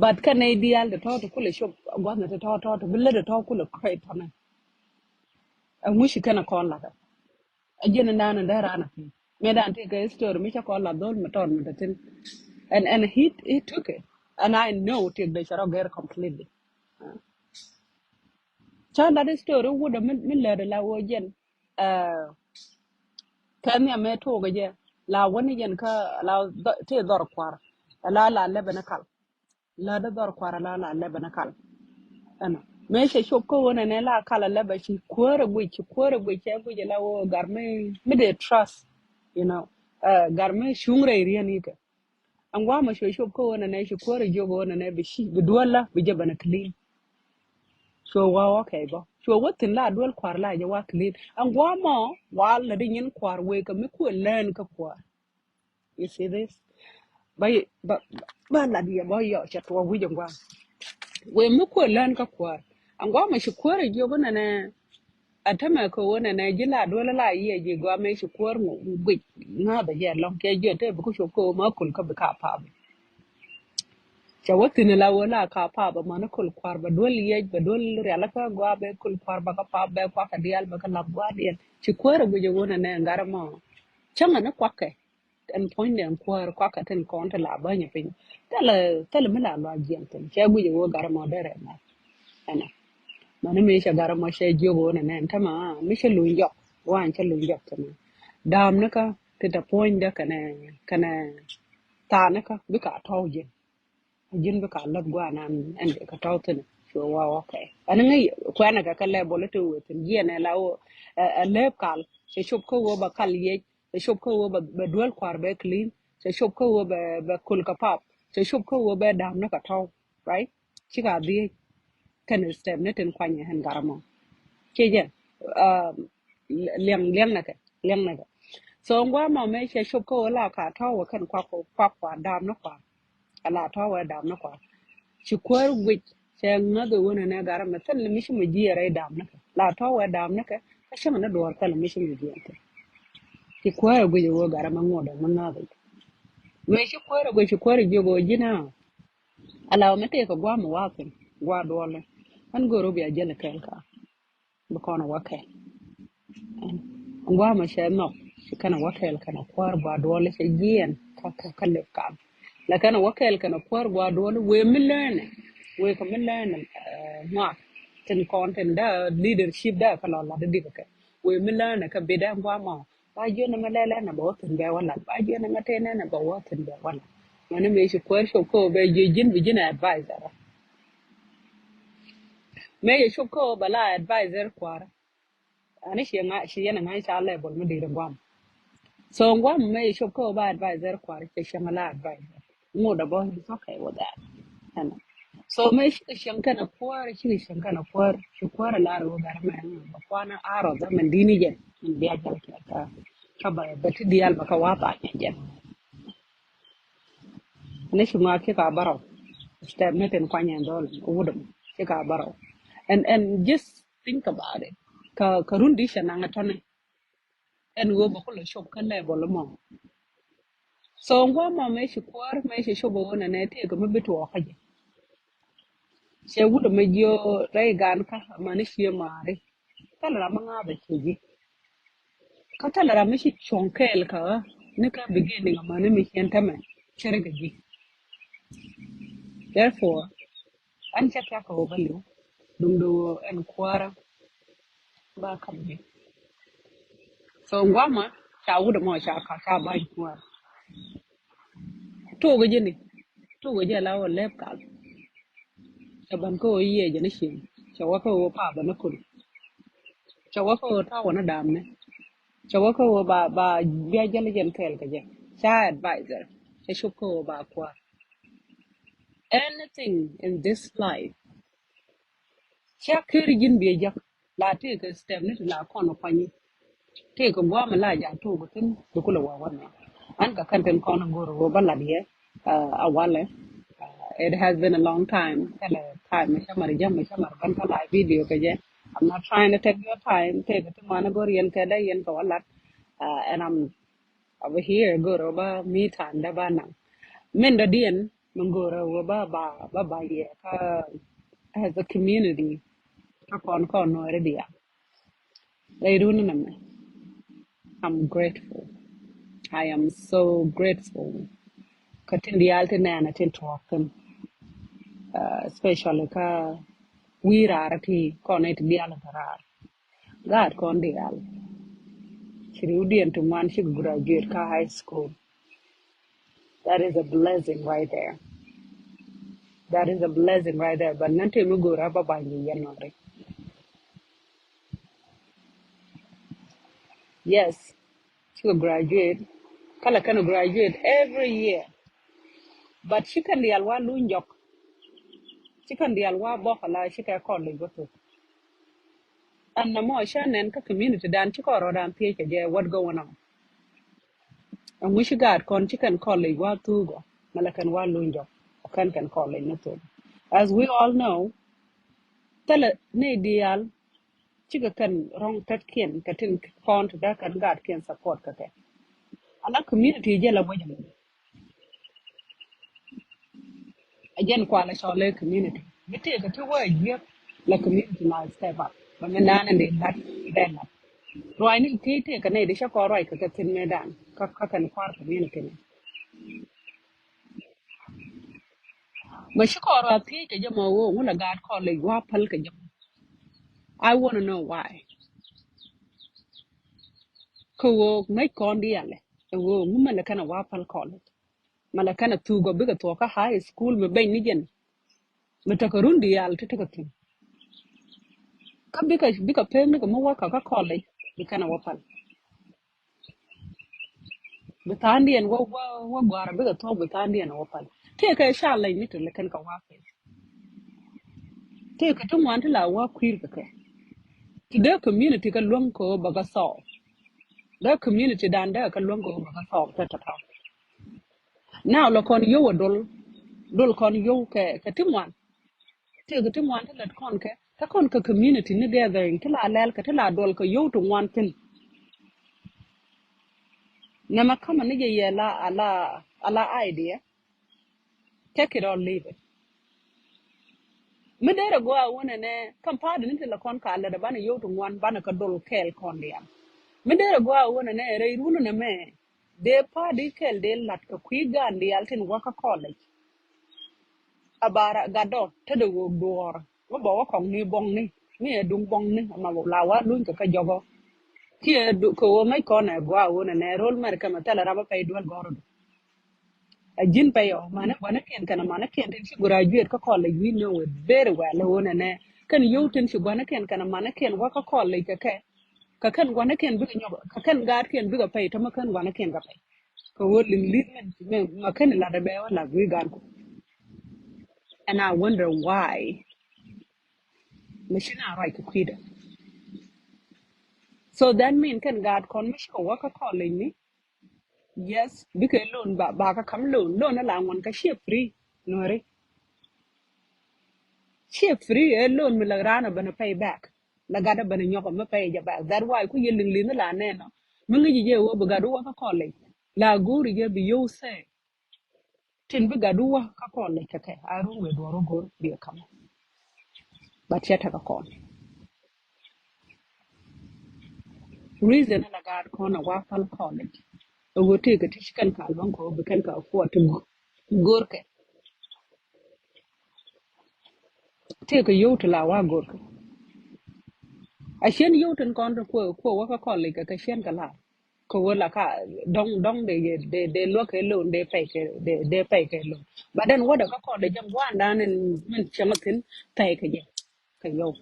But kɛ nɛy diaal tɔ̱tɔ̱ ti kulɛ cop gua̱th ni tɔ̱tɔ̱ tɔ̱tɔ̱ bi lät tɔ̱tɔ̱ kulɛ create tɔ̱nɛ. Ɛŋu ci kɛn ɛ kɔn lakä. A jiɛn in dan in dee ran a piny. Mëë dan ti kɛ story mi ca kɔn la dhol mi tɔn mi te thin. And, and he, he took it. And I know ti dee ca rɔ gɛr completely. Ca lat story wut mi, mi lät la wä jiɛn. Kɛ nhiam mëë tuɔk jɛ la wä ni jiɛn kä la ti dhɔr kuar. La la lɛbɛ ni kal. Lätdä dhɔr kuarä la la lɛbɛ ni kal. Ɛnɔ mëë cɛ cop kä ɣöö nɛnɛ la kal a lɛbɛ ci kuäärä guic, ci kuäärä guic, cɛ guic la ɣöö gar mi, mi dee trust, you know. Gar mi cuŋ rɛy riɛn ikɛ. Ɛn guamɔ cuɛ cop kä ɣöö nɛnɛ ci kuäärä jiök ɣöö nɛnɛ bi ci, bi duäl la bi jɛ bɛn a clean. Cuɛ wä, okay bä. Cuɛ wä thi̱n la duel kuar la jɛ wä clean. Ɛn guamɔ wal la di nyin kuar wëë kɛ mi kuɛ learn kä kuar. You see this? Ba, ba, ba lat yɛ bä yɔ cɛ tuɔ wi̱c ɛn guam. Wëë mi kuɛ learn kä kuar. Ɛn guamɔ ci kuäärä jiök nɛnɛ. A tämɛ kɛ ɣöö nɛnɛ ji̱ la duel la yiɛ ji̱ gɔamɛ ci kuäär ŋu guic ŋa̱thä jɛ lɔ̱ŋ kɛ jiɛ te bi ku cop kɛ ɣöö ma kul kä bi ka pap. Cɛ wä thi̱n la wä la ka pap bɛ mani kul kuar bɛ duel yiec bɛ duel rialikä gɔaa bɛ kul kuar bɛ kä pap bɛ kuakä diaal bɛ kä lap gɔaa diɛn. Ci kuäärä guic ɛ ɣöö nɛnɛ ŋa̱rä mɔ. Cäŋɛ ni kuakɛ. Ɛn puɔ̱nydɛ ɛn kuäär kuakɛ tin kɔn ti la bänyɛ piny. Thilɛ, thilɛ mi la luac jiɛn thin cɛ guic ɛ ɣöö gat ɛmɔ derɛ mɛ. Ɛnɔ. Mani mi cɛ gat ɛmɔ cɛ jiök ɣöö nɛnɛ ɛn tämɛ mi cɛ luny jɔk. Wan cɛ luny jɔk thin. Da̱a̱m ni kä ti te puɔ̱nydɛ kɛnɛ, kɛnɛ tha̱a̱ ni kä bikɛ a tɔ̱w jiɛn. A ji̱n bikɛ a läth gua̱a̱ nan ɛn dee kɛ tɔ̱w thin. Cuɛ wä okay. Ɛn ŋäc kuɛnɛ kɛ kɛ level ti wee thin jiɛn ɛ la ɣöö ɛ lëëp kal cɛ cop kä ɣöö bɛ kal yiec. Cɛ cop kä ɣöö bɛ, bɛ duel kuar bɛ clean. Cɛ cop kä ɣöö bɛ, bɛ kul kɛ pap. Cɛ cop kä ɣöö bɛ da̱a̱m ni kɛ tɔ̱w. Right? Cikɛ a dhiec. Kɛn step ni tin kuany ɛ ɣän gat ɛmɔ. Ciɛ jɛ, liɛŋ, liɛŋ nɛ kɛ, liɛŋ nɛ kɛ. So ŋuamɔ mëë cɛ cop kä ɣöö la ka tɔ̱w ɛ kɛn kuak, kuak kuar da̱a̱m ni kuar. A la tɔ̱ wɛ da̱a̱m ni kua̱r. Ci kuäär guic cɛ ŋäth ɛ ɣöö nɛnɛ gat ɛmɛ thil mi ci mi jiɛɛr rɛy da̱a̱m ni kɛ. La tɔ̱ wɛ da̱a̱m ni kɛ kä cäŋ ni duɔ̱ɔ̱r thil mi ci mi jiɛɛr thil. Ci kuäär ɛ guic ɛ ɣöö gat ɛmɛ ŋot ɛ mi ŋäth ɛ. Mëë ci kuäär ɛ guic ci kuäär ɛ jiök ɣöö ji̱n a. A la wä mi tëëkɛ gua̱a̱m ɛ wa̱a̱ thi̱n gua̱a̱ duɔ̱ɔ̱lɛ. Ɣän go̱o̱r ɣöö bia jäl ɛ kɛɛl kä. Bi kɔn wä kɛɛl. Gua̱a̱mɔ cɛ nhɔk ci kɛn wä kɛɛl kɛn kuäär gua̱a̱ duɔl cɛ jiɛn kä, kä, kä lep kal. Lɛ kɛn wä kɛɛl kɛn kuäär gua̱a̱ duɔl wee mi lɛnɛ, wee kɛ mi lɛnɛ ŋɔak tin kɔn tin da leadership da kɛ lɔ lat di kɛ wee mi lɛnɛ kɛ bit da gua̱a̱mɔ. Ba jiɛn ɛmɛ lɛlɛ nɛ bɛ wä thi̱n bɛ wä lat. Ba jiɛn ɛmɛ tëë nɛnɛ bɛ wä thi̱n bɛ wä lat. Mɛni mëë ci kuäär cop kä wä bɛ jiɛ ji̱n bi ji̱n advisor. Mëë ci cop kä wä bɛ la advisor kuäär. Ani ci ŋa ci yɛn ŋa ca level mi diri guam. So guam mëë ci cop kä wä bɛ advisor kuäär ci cieŋ la advisor. Ŋot a bɔ is okay with that. Ɛnɔ. So mëë cikɛ cieŋ kɛn a kuäär, cikɛ cieŋ kɛn a kuäär, ci kuäär a lar wä bɛ rɛ mɛ bɛ kuan a rɔ bɛ mɛ dini jɛn. Min bia jɛn kɛ ka, ka bɛ, bɛ ti dial bɛ ka wa ba jɛn jɛn. Ni ci ŋɔak ci ka bärɔw. Step ni tin kuany ɛn dhɔl wut ɛmɔ ci ka bärɔw. And, and just think about it. Ka, ka run di cɛ naŋ a tɔni. Ɛn ɣöö bɛ kulɛ cop kä level mɔ. So ŋuamɔ mëë ci kuäär mëë ci cop a ɣöö nɛnɛ tëëkɛ mi bi tuɔɔk kä jɛ. Cɛ wut ɛmɛ jiö rɛy gan kä mani cie maari. Thilɛ ram mi ŋa̱a̱th a cie ji̱. Kä thilɛ ram mi ci cuɔ̱ŋ kɛɛl kä ni kä beginning mani mi cien tämɛ cɛ rɛ kɛ ji̱. Therefore, ɛn cɛ thia̱k kɛ wä bä liw. Duŋdɛ wä ɛn kuäärä ba ka̱m ji̱. So guamä ca wut ɛmɔ ca ka ca ba̱ny kuäärä. Tuɔk jɛ ni, tuɔk jɛ la wä lɛp kal. Cɛ ban kä wä yiëë jɛ ni cieŋ. Cɛ wä kä wä pa bɛ ni kul. Cɛ wä kä wä ta̱wä ni dam ni. Cɛ wä kä wä ba, ba bia jɛ li jɛn kɛɛl kɛ jɛ. Ca advisor. Cɛ cop kä wä ba kuäär. Anything in this life. Ca ker ji̱n biɛ jek. La tëëkɛ step ni ti la kɔn kuanyi. Tëëkɛ guam la ja tuɔk thin bi kulɛ wa wanɛ. An ka kɛn tin kɔn go̱r wä ba lat yɛ a walɛ. It has been a long time. Kɛlɛ time mi camar jam mi camar ban ka live video kɛ jɛ. I'm not trying to take your time. Tëëkɛ ti ŋuan go̱r yɛn kɛ dɛ yɛn kɛ wä lat. And I'm over here go̱r wä ba me time dɛ ba naŋ. Min dɔ̱diɛn mi go̱r wä ba ba ba ba yɛ ka as a community. Ka kɔn kɔn nɔɔri diaal. Ley run nɛ mɛ. I'm grateful. I am so grateful. Kä tin diaal tin nɛɛnɛ tin tuɔɔk thin. Especially kä wi̱i̱ raar ti kɔn nɛ ti diaal in te raar. Gaat kɔn diaal. Ci riwdiɛn ti ŋuan ci graduate kä high school. That is a blessing right there. That is a blessing right there. But nan te mi gora ba ba ni yɛn nɔri. Yes. Cikɛ graduate. Kala kɛn graduate every year. But cikɛ dial wa luny jɔk. Cikɛ dial wa bɔk la cikɛ college wa tuk. And na mɔ ca nɛn kä community dan cikɛ rɔ dan thiec kɛ jɛ what going on. And wish gaat kɔn cikɛn college wa thugɔ. Mala kɛn wa luny jɔk. Kɛn kɛn college na thugɔ. As we all know, thilɛ ni dial cikɛ kɛn rɔŋ tɛtkiɛn kɛ tin kɔn ti dee kɛn gaatkiɛn support kɛ kɛ. Ala community jɛ la bɔjɛ mɔ. A jɛn kualɛ cɔlɛ community. Mi tëëkɛ ti wä a jiäk la community na step up. Bɛ mi naan in dee lat bɛ lat. Ruacni ti tëëkɛ nɛy di cä kɔn ruac kɛ kɛ thin mëë dan kä kɛn kua̱r community ni. Mɛ ci kɔn rɔ a thiec kɛ jɛ mɔ ɣöö ŋu la gaat college wa päl kɛ jɛ mɔ. I wanna know why. Kɛ ɣöö ŋäc kɔn dialɛ ɛ ɣöö ŋu mɛ lɛ kɛn a wa päl college. Mɛ lɛ kɛn a thuk gɔ bikɛ thuɔk kä high school mɛ beny ni jɛn. Mɛ tekɛ run dial ti tekɛ thi̱n. Kä bikɛ bikɛ pek ni kɛ mi wa kä kä college bi kɛn a wa päl. Bi tha̱a̱ŋdiɛn wä wä wä gua̱a̱r bikɛ thuɔ̱k bi tha̱a̱ŋdiɛn wä pal. Tëëkɛ challenge ni te lɛ kɛn kɛ wa face. Tëëkɛ ti ŋuan ti la wa kui̱r kɛ kɛ. Ti dee community kä luäŋ kɛ ɣöö bɛ kɛ solve. Dee community dan dee kɛ luäŋ kɛ ɣöö bɛ kɛ solve tɔ̱tɔ̱. Now lɛ kɔn yio̱w a dol dol kɔn yio̱w kɛ kɛ ti ŋuan. Tëëkɛ ti ŋuan ti lät kɔn kɛ kä kɔn kɛ community ni gathering ti la lɛl kɛ ti la duɔl kɛ yio̱w ti ŋuan thin. Nɛmɛ kamɛ ni jɛ yɛ la ala ala idea. Take it or leave it. Mi derɛ gɔaa wunɛ nɛ kam pa̱a̱di ni ti la kɔn ka lät a banɛ yio̱w ti ŋuan banɛ kɛ dol kɛɛl kɔn diaal. Mi derɛ gɔaa wunɛ nɛ rɛy run nɛ mɛ. Dee pa̱a̱di kɛl dee la̱t kɛ kui̱ gaan diaal tin wä kä college. A ba gatdɔ te dee ɣöök duɔɔr mi bɛ wä kɔŋni buɔ̱ŋni mi ɛ duŋ buɔ̱ŋni ama la wa luny kɛ kä jɔkɔ. Kiɛ kɛ ɣöö ŋäc kɔn ɛ gɔaa ɣöö nɛ nɛ ro̱l mɛr kɛmɛ thilɛ ram a pɛy duel gɔ̱rdu. A ji̱n pɛy ɔ manɛ gua̱nikiɛn kɛnɛ manikiɛn tin ci graduate kä college, we know it very well ɣöö nɛ nɛ kɛn yio̱w tin ci gua̱nikiɛn kɛnɛ manikiɛn wä kä college kɛ kɛ. Kɛ kɛn gua̱nikiɛn bikɛ nyɔk kɛ kɛn gaatkiɛn bikɛ pɛy tämɛ kɛn gua̱nikiɛn kɛ pɛy. Kɛ ɣöö liŋ li̱th mɛn mɛ kɛn lat ɛ bɛ wä lat wi̱i̱ gaatku. And I wonder why. Mɛ ci na ruac kɛ kui̱dɛ. So that mean kɛn gaat kɔn mi ci kɛ wä kä college ni. Yes, bikɛ loan ba ba kä kam loan loan ni la ŋuɔn kä ciɛ free. Nuɔri ciɛ free ɛ loan mi la raan ɛ bɛn ɛ pay back. La gat ɛ bɛn ɛ nyɔk ɛ mi pay jɛ back. That why ku yɛ liŋ liŋ ni la nɛn ɔ mi ŋi̱ci jɛ wä bi gat wä kä college. La go̱o̱ri jɛ bi yio̱w sɛ tin bi gat wä kä college kɛ kɛ a run wee duɔr wä go̱o̱r bi ɛ kam. But cɛ tekɛ kɔn. Reason ala gaat kɔn a wa pal college. Ɛ ɣöö tëëkɛ ti ci kɛn ka luɔ̱ŋ kɛ ɣöö bi kɛn ka afford ti go̱o̱r kɛ. Tëëkɛ yio̱w ti la wa go̱o̱r kɛ. A ciɛn yio̱w tin kɔn ti kuɛ kuɛ wä kä college kɛ kɛ ciɛn kɛ la. Kɛ ɣöö la ka dɔŋ dɔŋ de de de luäk kɛ loan de pay kɛ de de pay kɛ loan. But then wädɛ kä college jɛ gua̱a̱n dan in min cieŋ thin pay kɛ jɛ. Kɛ yio̱w.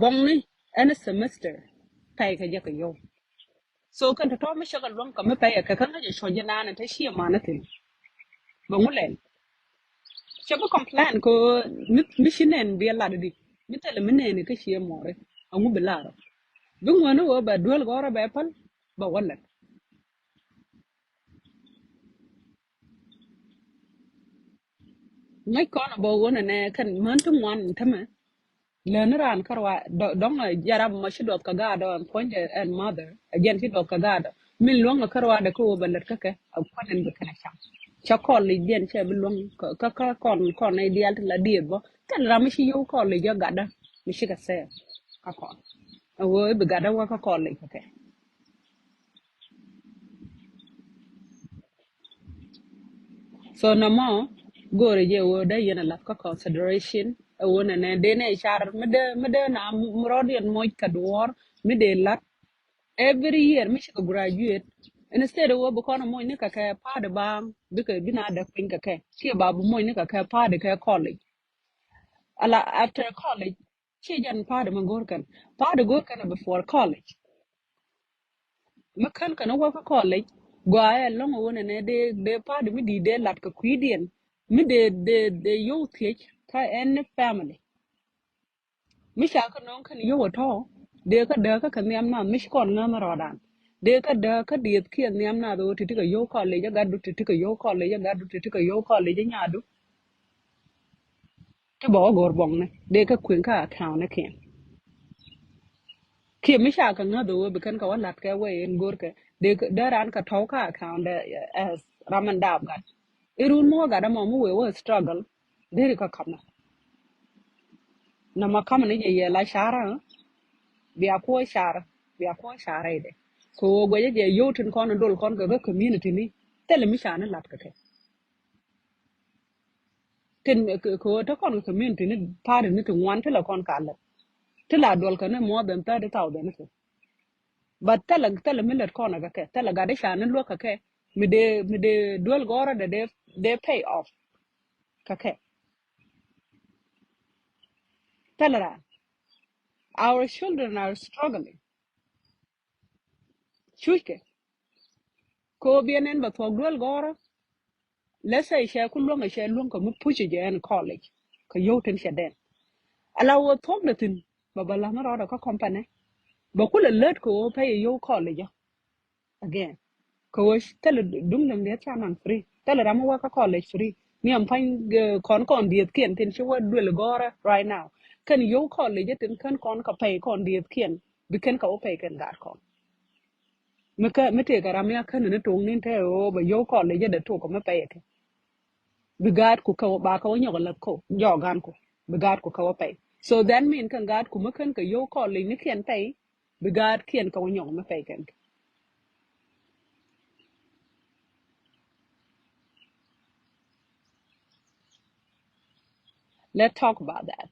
Buɔ̱ŋni any semester pay kɛ jɛ kɛ yio̱w. So kɛn tɔ̱tɔ̱ mi cɛ kɛ luäŋ kɛ mi pay kɛ kä ŋäc ɛ cuɔ̱c jɛ naan in te ciɛ man thin. Bɛ ŋu lɛl. Cɛ bi complain kɛ mi mi ci nɛn bi lat di mi thilɛ mi nɛn kä ciɛ mɔri. Aŋu bi lar. Bi ŋuɛni wä bɛ duel gɔrɛ bɛ pal bɛ wä lɛt. Ŋäc kɔn a bä wun ɛnɛ kɛn män ti ŋuan tämɛ. Leni raan kä ruaadɛ dɔŋ a jɛn ram mɔ ci duɔth kä gaadɔ ɛn puɔ̱nydɛ ɛn mother a jɛn ci duɔth kä gaadɔ. Min luäŋ a kä ruaadɛ kä wä bɛ lät kä kɛ a kuan ɛn bɛ kɛn a cam. Cä kɔl ic jɛn cɛ bi luäŋ kä kä kɔn kɔn nɛy diaal ti la dieth bä kɛn ram mi ci yio̱w kɔl ic a gatdä mi cikɛ sɛɛl. Kä kɔn a wä i̱ bi gatdä wä kä kɔl ic kä kɛ. So nɔmɔ go̱o̱rɛ jɛ ɣöö dee yɛn a lath kä consideration ɛ ɣöö nɛnɛ dee nɛ car mi dee mi dee na mi rɔɔdiɛn moc kɛ duɔɔr mi dee lath every year mi cikɛ graduate. Instead ɛ ɣöö bi kɔn a moc ni kɛ kɛ pa̱a̱t ɛ baaŋ bikɛ bi na däk piny kɛ kɛ kiɛ ba bi moc ni kɛ kɛ pa̱a̱t ɛ kɛ college. Ala after college ci jɛn pa̱a̱t ɛ mi go̱o̱r kɛn pa̱a̱t ɛ go̱o̱r kɛn ɛ before college. Mi kän kän wä kä college gɔaa ɛ lɔŋ ɛ wä nɛnɛ dee dee pa̱a̱t mi di̱i̱t dee lat kɛ kui̱diɛn mi dee dee dee yio̱w thiec kä any family. Mi ca kä nööŋ kän yio̱w ɛ tɔ̱ dee kä dääk kä kɛ nhiam nath mi ci kɔn ŋäth rɔɔdan. Dee kä dääk kä dieth kiɛ nhiam nath ɣöö ti̱ti̱ kɛ yio̱w college ɛ gatdu ti̱ti̱ kɛ yio̱w college ɛ gatdu ti̱ti̱ kɛ yio̱w college ɛ nyaadu. Ti bɛ wä go̱r buɔ̱ŋni dee kä kui̱n kä account ni kiɛn. Kiɛ mi ca kɛ ŋäth ɣöö bi kɛn kɛ wä la̱t kɛ wee in go̱rkɛ dee dee raan kɛ tɔ̱w kä account dɛ as ram in daap gat. Irun mi wä gat ɛmɔ mi wee wä struggle deri kä kamɛ. Nɔmɔ kamɛ ni jɛ yɛ la carä bia kuɔ carä bia kuɔ carä idɛ. Kɛ ɣöö guɛcä jɛ yio̱w tin kɔn in dol kɔn kɛ kä community ni thilɛ mi ca ni la̱t kɛ kɛ. Tin kɛ ɣöö te kɔn kɛ community ni pa̱a̱t ni ti ŋuan ti la kɔn ka lät ti la duɔl kɛ ni more than thirty thousand ni ti. But thilɛ thilɛ mi lät kɔn kɛ kɛ thilɛ gat i̱ ca ni luäk kɛ kɛ mi dee mi dee duel gɔrä dɛ dee dee pay off kɛ kɛ. Thilɛ raan. Our children are struggling. Cuckɛ kɛ ɣöö biɛ nɛn bɛ thuɔ̱k duel gɔrä. Let's say cɛ ku luäŋ cɛ luäŋ kɛ mi puc jɛ ɛn college kɛ yio̱w tin cɛ dɛn. Ala wä thuɔ̱k dɛ thi̱n bɛ bɛ la̱th ni rɔɔdɛ kä company. Bɛ kulɛ lät kɛ ɣöö pay yio̱w college jɛ again. Kɛ ɣöö thilɛ duŋ däŋ dieth ca naŋ free thilɛ ram mi wä kä college free. Ni ɛm pa̱ny kɔn kɔn dieth kiɛn tin ci wä duel gɔrä right now. Kɛn yio̱w college jɛ tin kän kɔn kɛ pay kɔn dieth kiɛn bi kɛn kɛ wä pay kɛn gaat kɔn. Mi kä mi tëëkɛ ram mi a kän ni toŋ ni te ɣöö bɛ yio̱w college jɛ dee tok kɛ mi pay kɛ. Bi gaatku kä ba kä wä nyɔk a lät ko jɔɔk ganku bi gaatku kä wä pay. So that mean kä gaatku mi kän kɛ yio̱w college ni kiɛn pay bi gaatkiɛn kä wä nyɔk mi pay kɛn. Let's talk about that.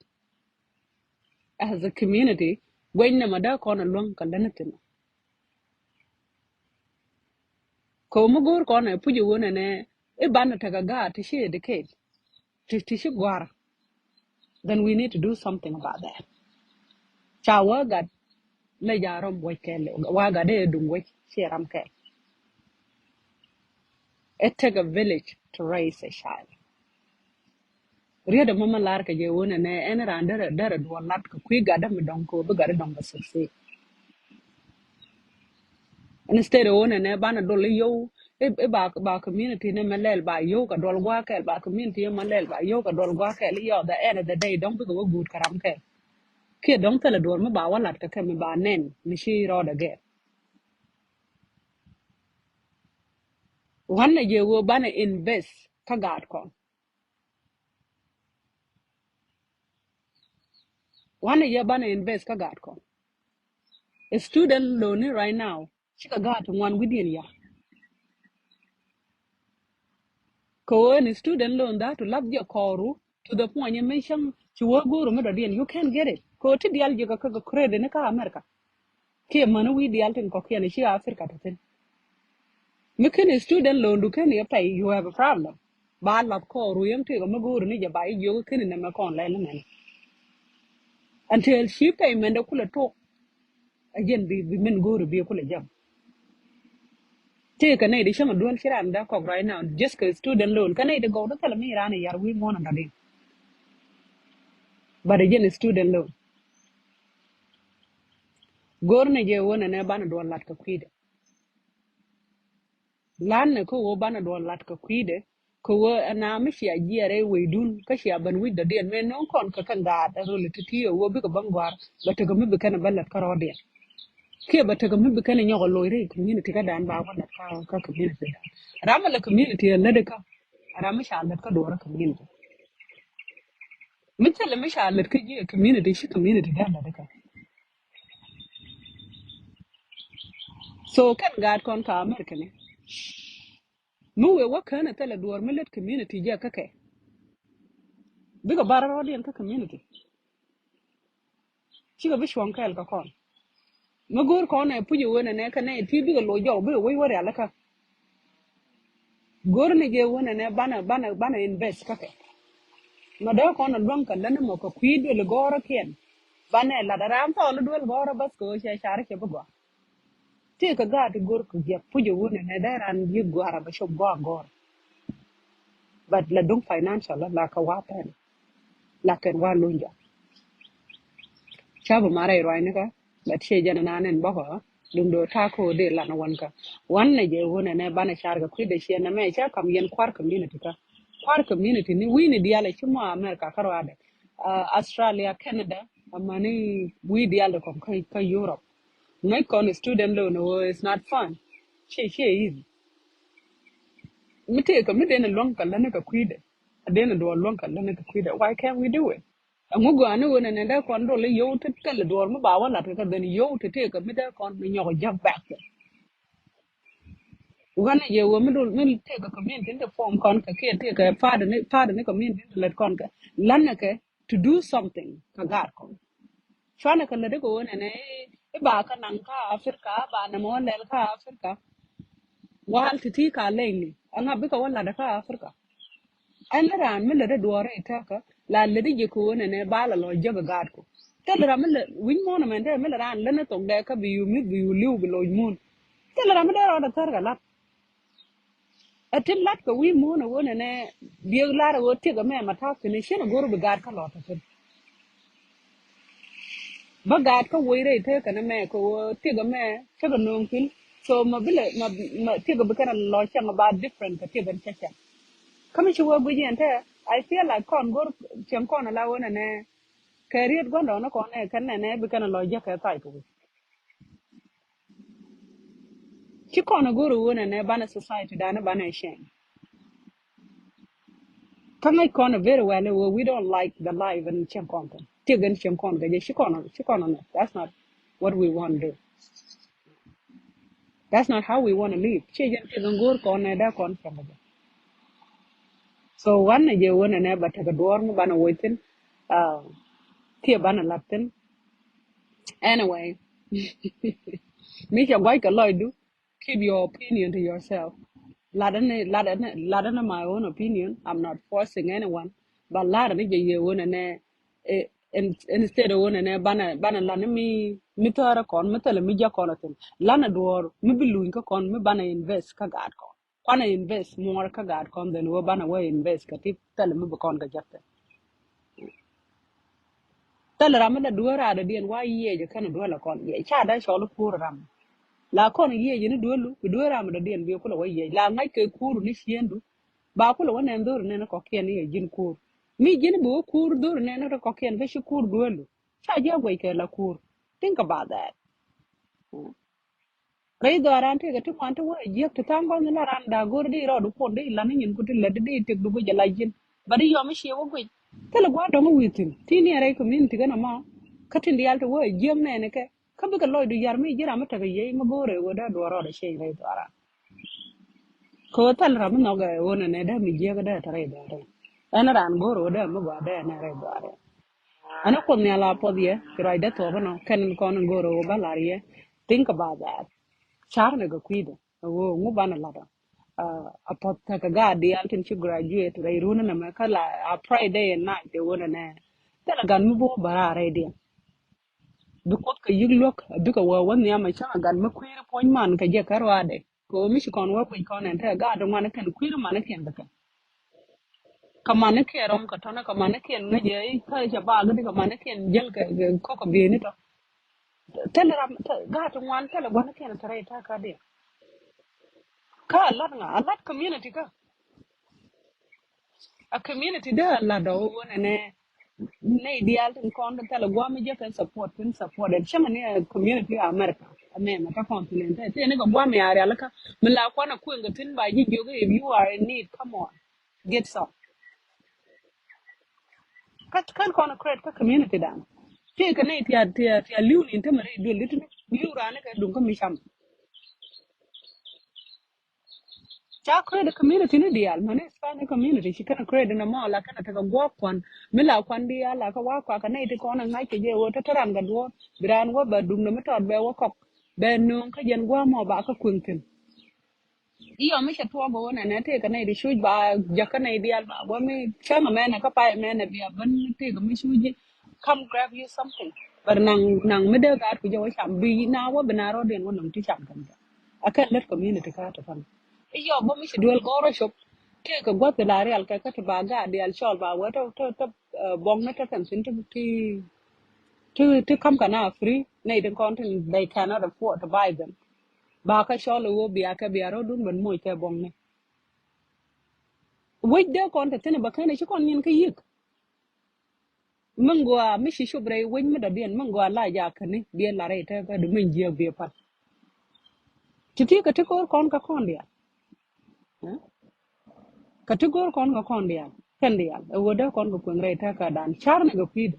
As a community gueny nɛ ma dee kɔn a luäŋ kɛ län thi̱n. Kɛ mi go̱o̱r kɔn ɛ puc ɛ wun ɛnɛ i̱ banɛ tekɛ gaat ti ci educate ti ti ci gua̱r. Then we need to do something about that. Ca wä gat lɛ ja rɔm wec kɛɛl wä gat dee duŋ wec ci ram kɛɛl. It take a village to raise a child. Riet ɛmɔ mi lar kɛ jɛ wun ɛnɛ ɛn raan derɛ derɛ duɔl lat kɛ kui̱ gat dämi dɔŋ kɛ wä bi gat dɔŋ kɛ succeed. Instead ɣöö nɛnɛ banɛ dol i̱ yio̱w i̱ ba ba community ni mɛ lɛl ba yio̱w kɛ duɔl gua̱a̱ kɛl ba community ni mɛ lɛl ba yio̱w kɛ duɔl gua̱a̱ kɛl i̱ yɔɔth the end of the day dɔ̱ŋ bikɛ wä guut kɛ ram kɛl. Kiɛ dɔ̱ŋ thilɛ duɔl mi ba wä lat kɛ kɛ mi ba nɛn mi ci rɔɔdɛ gɛr. Wanɛ jɛ ɣöö banɛ invest kä gaat kɔn. Wanɛ jɛ banɛ invest kä gaat kɔn. Student loan ni right now cikɛ gaat ti ŋuan wi̱diɛn ya. Kɛ ɣöö ni student loan that to lap jɛ kɔɔru to the point mi cäŋ ci wä go̱o̱ru mi dɔ̱diɛn you can't get it. Kɛ ɣöö ti dial ji̱ kɛ kɛ credit ni kä America. Kiɛ mäni wi̱i̱ diaal tin kɔ̱kiɛn ci Africa te thi̱n. Mi ken student loan du ken yɛ pay you have a problem. Ba lath kɔɔru yäŋ tëëkɛ mi go̱o̱ri ni jɛ ba jiök ken nɛmɛ kɔn lɛl mɛn. Until ci payment de kulɛ tok. A jɛn bi bi min go̱o̱ri bi kulɛ jam. Tëëkɛ nɛy di cäŋ a duel ci ran da kɔk right now just kɛ student loan kä nɛy di gɔw di thil mi ran yar wi̱i̱ muɔ̱n a dɔ̱diɛn. But a jɛn student loan. Go̱r ni jɛ wä nɛnɛ banɛ duɔl lat kɛ kui̱dɛ. Lan ni kä wä banɛ duɔl lat kɛ kui̱dɛ. Kɛ ɣöö ɛn a mi cia jiɛɛr ɛ weydun kä cia ben wi̱c dɔ̱diɛn mëë no̱o̱ŋ kɔn kɛ kɛn gaat ɛ röl ɛ ti̱ti̱ ɛ ɣöö bikɛ ben gua̱a̱r bɛ tekɛ mi bi kɛn ɛ ben lät kärɔɔdiɛn. Kiɛ bɛ tekɛ mi bi kɛn ɛ nyɔk ɛ loc rɛy community kädan ba wä lät kä kä community dan. Ram ɛ lɛ community ɛ lät kä ram mi ca lät kä duɔrä community. Mi thilɛ mi ca lät kä ji̱ community ci community dee lät kä. So kɛn gaat kɔn ka America ni mi wëë wä kään ɛ thilɛ duɔr mi lät community jɛ kä kɛ. Bikɛ bar rɔɔdiɛn kä community. Cikɛ bi cuɔ̱ŋ kɛɛl kä kɔn. Mi go̱o̱r kɔn ɛ puc ɛ wen ɛ nɛ kä nɛ ti bikɛ loc jɔk bikɛ wec wä rial kä. Go̱o̱r ni jɛ wen ɛ nɛ banɛ banɛ banɛ invest kä kɛ. Ma dee kɔn ɛ luäŋ kɛ län mɔ kɛ kui̱ duel gɔ̱rä kiɛn. Banɛ lat ɛ ram thɔɔl duel gɔ̱rä bäth kɛ ɣöö cɛ car cɛ bi gɔaa. Tëëkɛ gaat ti go̱r kɛ jiɛk puc ɛ wun ɛnɛ dee ran ji̱ gua̱a̱r a bɛ cop gua̱a̱ gɔ̱r. But la duŋ financial la la kɛ wa̱a̱ pɛn la kɛn wa̱a̱ luny jɔak. Ca bi marɛ ruacni kä but ciɛ jɛn ɛnan ɛn bɔkɔ duŋ do̱ ta̱a̱ ko̱o̱ dee lan wan kä. Wan nɛ jɛ wun ɛnɛ banɛ car kɛ kui̱dɛ ciɛ nɛmɛ ca kam yɛn kua̱r community kä. Kua̱r community ni wi̱i̱ni diaal ɛ ci mɔ America kä ruaadɛ. Australia, Canada, amäni wi̱i̱ diaal dɛ kɔŋ kä Europe. Ŋäc kɔn student loan ɣöö is not fun. Ciɛ ciɛ easy. Mi tëëkɛ mi den luäŋ kɛ läni kɛ kui̱dɛ. A den duɔɔr luäŋ kɛ läni kɛ kui̱dɛ. Why can't we do it? Ɛŋu gɔaa ni ɣöö nɛnɛ dee kɔn dol i̱ yio̱w ti kɛl duɔɔr mi ba wä lat kɛ kɛ ben yio̱w ti tëëkɛ mi dee kɔn mi nyɔk jäk back kɛ. Ɣän a yɛ ɣöö mi dol mi tëëkɛ community ti form kɔn kɛ kiɛ tëëkɛ party ni party ni community ti lät kɔn kɛ. Län kɛ to do something kä gaat kɔn. Cuanɛ kɛ lätdä kɛ ɣöö nɛnɛ i̱ ba kä naŋ kä Africa ba nɛmɛ wä lɛl kä Africa. Wal ti̱ti̱ ka leny ni aŋa bikɛ wä la̱tdä kä Africa. Ɛn raan mi lätdä duɔɔrɛ i̱ tɛkä la lätdä ji̱ kɛ ɣöö nɛnɛ ba la lɔ jäk ɛ gaat kɔ. Thil ram mi lä wi̱ny muɔ̱ɔ̱n ɛmɛn te mi lä raan lät ni thok dɛ kä bi yu mi̱th bi yu li̱w bi loc muɔ̱ɔ̱n. Thil ram mi dee rɔɔdɛ thär kɛ la̱t. Ɛ tin lat kɛ wi̱i̱ muɔ̱ɔ̱n ɛ ɣöö nɛnɛ biëëk lar ɛ ɣöö tiɛk ɛmɛ ma ta̱a̱ thi̱n ɛ ciɛn ɛ go̱r bi gaat kä lɔ̱ɔ̱t ɛ thi̱n. Bä gaat kä woc rɛy tëë kɛn ɛmɛ kɛ ɣöö tiɛk ɛmɛ cä kɛ nööŋ thi̱n. So ma bi lɛ ma ma tiɛk ɛ bi kɛn ɛ lɔ cäŋ ɛ ba different kɛ tiɛk ɛn cä cäŋ. Kä mi ci wee guic yɛn tɛ I feel like kɔn go̱r cieŋ kɔn ɛ la ɣöö nɛnɛ kɛ riet gua̱ndɔɔŋni kɔn ɛ kɛn nɛnɛ bi kɛn ɛ lɔ jäk kɛ thac kɛ wi̱c. Ci kɔn a go̱r a ɣöö nɛnɛ banɛ society danɛ banɛ cɛn. Kä ŋäc kɔn a very well a ɣöö we don't like the life in cɛn kɔn kɛ tiek in cɛn kɔn kɛ jɛ ci kɔn a ci kɔn a nɛ. That's not what we want to do. That's not how we want to live. Ci jɛn tiek in go̱r kɔn nɛ dee kɔn cɛn kɛ jɛ. So wan nɛ jɛ ɣöö nɛnɛ ba tekɛ duɔɔr mi banɛ woc thin. Kiɛ banɛ lap thin. Anyway, mi cɛ gua̱c kɛ lɔcdu, keep your opinion to yourself. Ladani ladani ladani my own opinion. I'm not forcing anyone. But ladani jɛ yɛ ɣöö nɛnɛ instead ɣöö nɛnɛ banɛ banɛ lani mi mi thäärä kɔn mi thilɛ mi jɛ kɔn a thin. Lani duɔɔr mi bi luny kä kɔn mi banɛ invest kä gaat kɔn. Kuanɛ invest muɔɔr kä gaat kɔn then wä banɛ wä invest kä ti thilɛ mi bi kɔn kä jɛ thin. Thilɛ ram mi la dueer raadä diɛn wa yiëë jɛ kɛn dueer la kɔn yiëë ca da cɔl kuur ram. La kɔn yiëë jɛ ni dueer lu bi dueer ram da diɛn bi kulɛ wa yiëë la ŋa̱c kɛ kuur ni ciëndu. Ba kulɛ wa nɛn dho̱r nɛn kɔkiɛn ni yɛ ji̱n kuur mi ji̱n bi wä kuur dho̱r nɛn kɔkiɛn kä ci kuur dueer lu. Ca jiɛ guɛc kɛ la kuur. Think about that. Rɛy dhɔaaran tëëkɛ ti ŋuan ti wä a jiäk ti tha̱a̱ŋ gɔ̱ny la ran da̱a̱ go̱r di rɔɔdu puɔn di lan ni nyin ku ti lät di tëkdu guic ala ji̱n. Ba di yɔm i̱ ciɛ wä guic thilɛ gua̱a̱r dɔ̱ŋ i̱ wi̱i̱ thi̱n ti ni a rɛy community kɛn ɛmɔ. Kä tin diaal ti wä a jiäk nɛɛni kɛ kä bikɛ lɔcdu ya̱r mi ji̱ ram mi tekɛ yiey mi go̱o̱r ɛ wä dee duɔɔr rɔɔd a cieny rɛy dhɔaaran. Kɛ wä thil ram mi nhɔk ɛ wä nɛnɛ dee mi jiäk dee te rɛy dhɔaaran. Ɛn ran go̱o̱r wä dee mi gɔaa dee ɛn rɛy dhɔaaran. Ɛn a Kuoth Nhial a puɔth yɛ ci ruacdä thuɔ̱k ɛnɔ kɛn kɔn in go̱o̱r ɣöö bä la̱r yɛ. Think about that. Ca̱r ni kɛ kui̱dɛ ɣöö ŋu banɛ la̱t ɔ. A puɔth tekɛ gaat diaal tin ci graduate rɛy run ɛnɛ mɛ kä la a pray day and night ɛ ɣöö nɛnɛ. Thilɛ gat mi bi wä bä raar rɛydiɛn. Bi Kuoth kɛ yi̱k luäk a bikɛ wä wä nhiam a cäŋ a gat mi kui̱ri puɔ̱ny man kɛ jɛ kä ruaadɛ. Kɛ ɣöö mi ci kɔn wä kui̱c kɔn ɛn te gaat ŋuan kɛn kui̱ri man kɛn kɛ kɛn. Kä manikiɛn rɔm kä tɔ̱nä kä manikiɛn ŋäcɛ i̱ kä cɛ baak di kä manikiɛn jäl kɛ kɔk kä bieni tɔ. Thilɛ ram gaat ti ŋuan thilɛ gua̱nikiɛn thilɛ rɛy ta̱a̱ kä diɛ. Kä a lat ŋa a lat community kä. A community dee a lat ɔ wä nɛ nɛ nɛ diaal tin kɔn tin thɛl a guam mi jɛ kɛn support, tin support ɛn cämɛ ni a community America. Amɛ mɛ ta continent tɛ ni kɛ guam mi a rial ka mi la kuan a kueŋ kɛ tin ba ji̱ jiök, if you are in need, come on, get some. Kä kän kɔn create kä community dan. Ti kɛ ni tia tia tia liu ni te mɛ ri duel liu rani kɛ duŋ kä mi cam. Ca create community ni diaal mɛ ni Spanish community ci kɛn create ni mɔ la kɛn a tekɛ guɔk kuan mi la kuan diaal la kä wa kua kɛ ni ti kɔn a ŋa̱c kɛ jɛ wä te te ran kɛ duɔr bi ran wä bɛ duŋ ni mi tɔt bɛ wä kɔk bɛ nuŋ kä jɛn guam mɔ ba kä kueŋ thin. Iyɔ mi cɛ tuɔɔk ɣöö nɛnɛ tëëkɛ nɛy ti cuc ba jakä nɛy diaal ba wä mi cäŋ ɛmɛnɛ kä pay ɛmɛnɛ bia ben tëëkɛ mi cuc ji̱. Come grab you something. But naŋ naŋ mi dee gaat ku jɛ wä cam bi na wä bi na rɔɔdiɛn wä nɔŋ ti cam kɛn kɛ. A kɛn lät community kä ti kɔn. Iyɔ bä mi ci duel gɔr rɔ cop tëëkɛ gua̱th ti la rial kɛ kä ti ba gaat diaal cɔl ba wä tɔ tɔ tɔ bɔŋ ni tɔ kɛn thin ti ti ti kam kɛ na free nɛy ti kɔn tin they cannot afford to buy them. Ba kä cɔl iwä bia kɛ bia rɔdun ben moc kɛ bɔŋni. Wec dee kɔn te thin ba kɛn ci kɔn nyin kä yik. Min gua mi ci cop rɛy wec mi dɔ̱diɛn min gua la ja käni biɛ la rɛy te kä di min jiɛk biɛ pal. Ti ti kä ti ko̱r kɔn kä kɔn diaal. Kä ti go̱r kɔn kɛ kɔn diaal kɛn diaal ɛ wä dee kɔn kɛ kueŋ rɛy tɛkä dan car ni kɛ kui̱dɛ.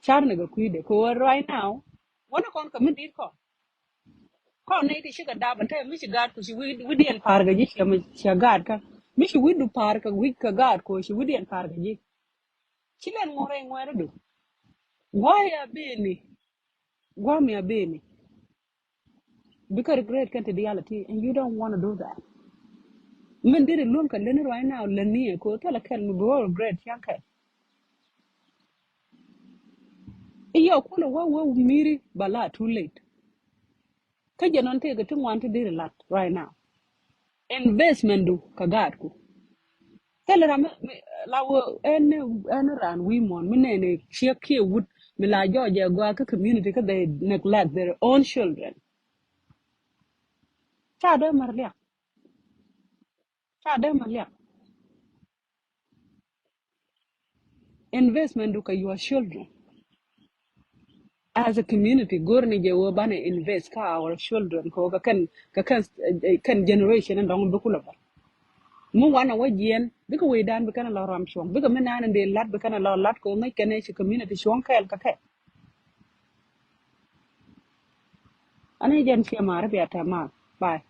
Car ni kɛ kui̱dɛ kɛ wä right now. Wä ni kɔn kɛ mi dit kɔn kɔn ni ti cikɛ dap ɛn te mi ci gaat ku ci wi̱diɛn pa̱a̱r kɛ ji̱ ciɛ mi ciɛ gaat kä mi ci wi̱du pa̱a̱r kɛ wi̱c kɛ gaat ku ci wi̱diɛn pa̱a̱r kɛ ji̱. Ci lɛn ŋuɔ̱rɛ ŋuɛrɛ du gua̱a̱ ya beni. Gua̱a̱ mi a beni. Bikɛ regret kɛn ti diaal a ti and you don't want to do that. Min diri luɔ̱ŋ kɛ leni right now leni ɛ ko thilɛ kɛl mi bi wä regret ciaŋ kɛl. Iyɔ kulɛ wä wä miri ba la too late. Kä jɛ nɔn tëëkɛ ti ŋuan ti diri lat right now. Investment du kɛ gaatku. Thilɛ ram mi la wä ɛn ɛn ran wi̱i̱ muɔ̱ɔ̱n mi nɛnɛ ciek kiɛ wut mi la jɔɔc ɛ gɔaa kä community kä they neglect their own children. Ca dee mär liak. Ca dee mär liak. Investment du kɛ your children. As a community go̱r ni jɛ wä banɛ invest kä our children kɛ wä kɛ kɛn kɛ kɛn kɛn generation in dɔŋ bi kulɛ bä. Mi wanɛ wä jiɛn bikɛ wecdan bi kɛn a lɔ ram cuɔ̱ŋ bikɛ mi naan in dee lat bi kɛn a lɔ lat kɛ wä ŋäc kɛn ci community cuɔ̱ŋ kɛɛl kɛ kɛ. Ani jɛn ciɛ maari bia tɛm mal. Bye.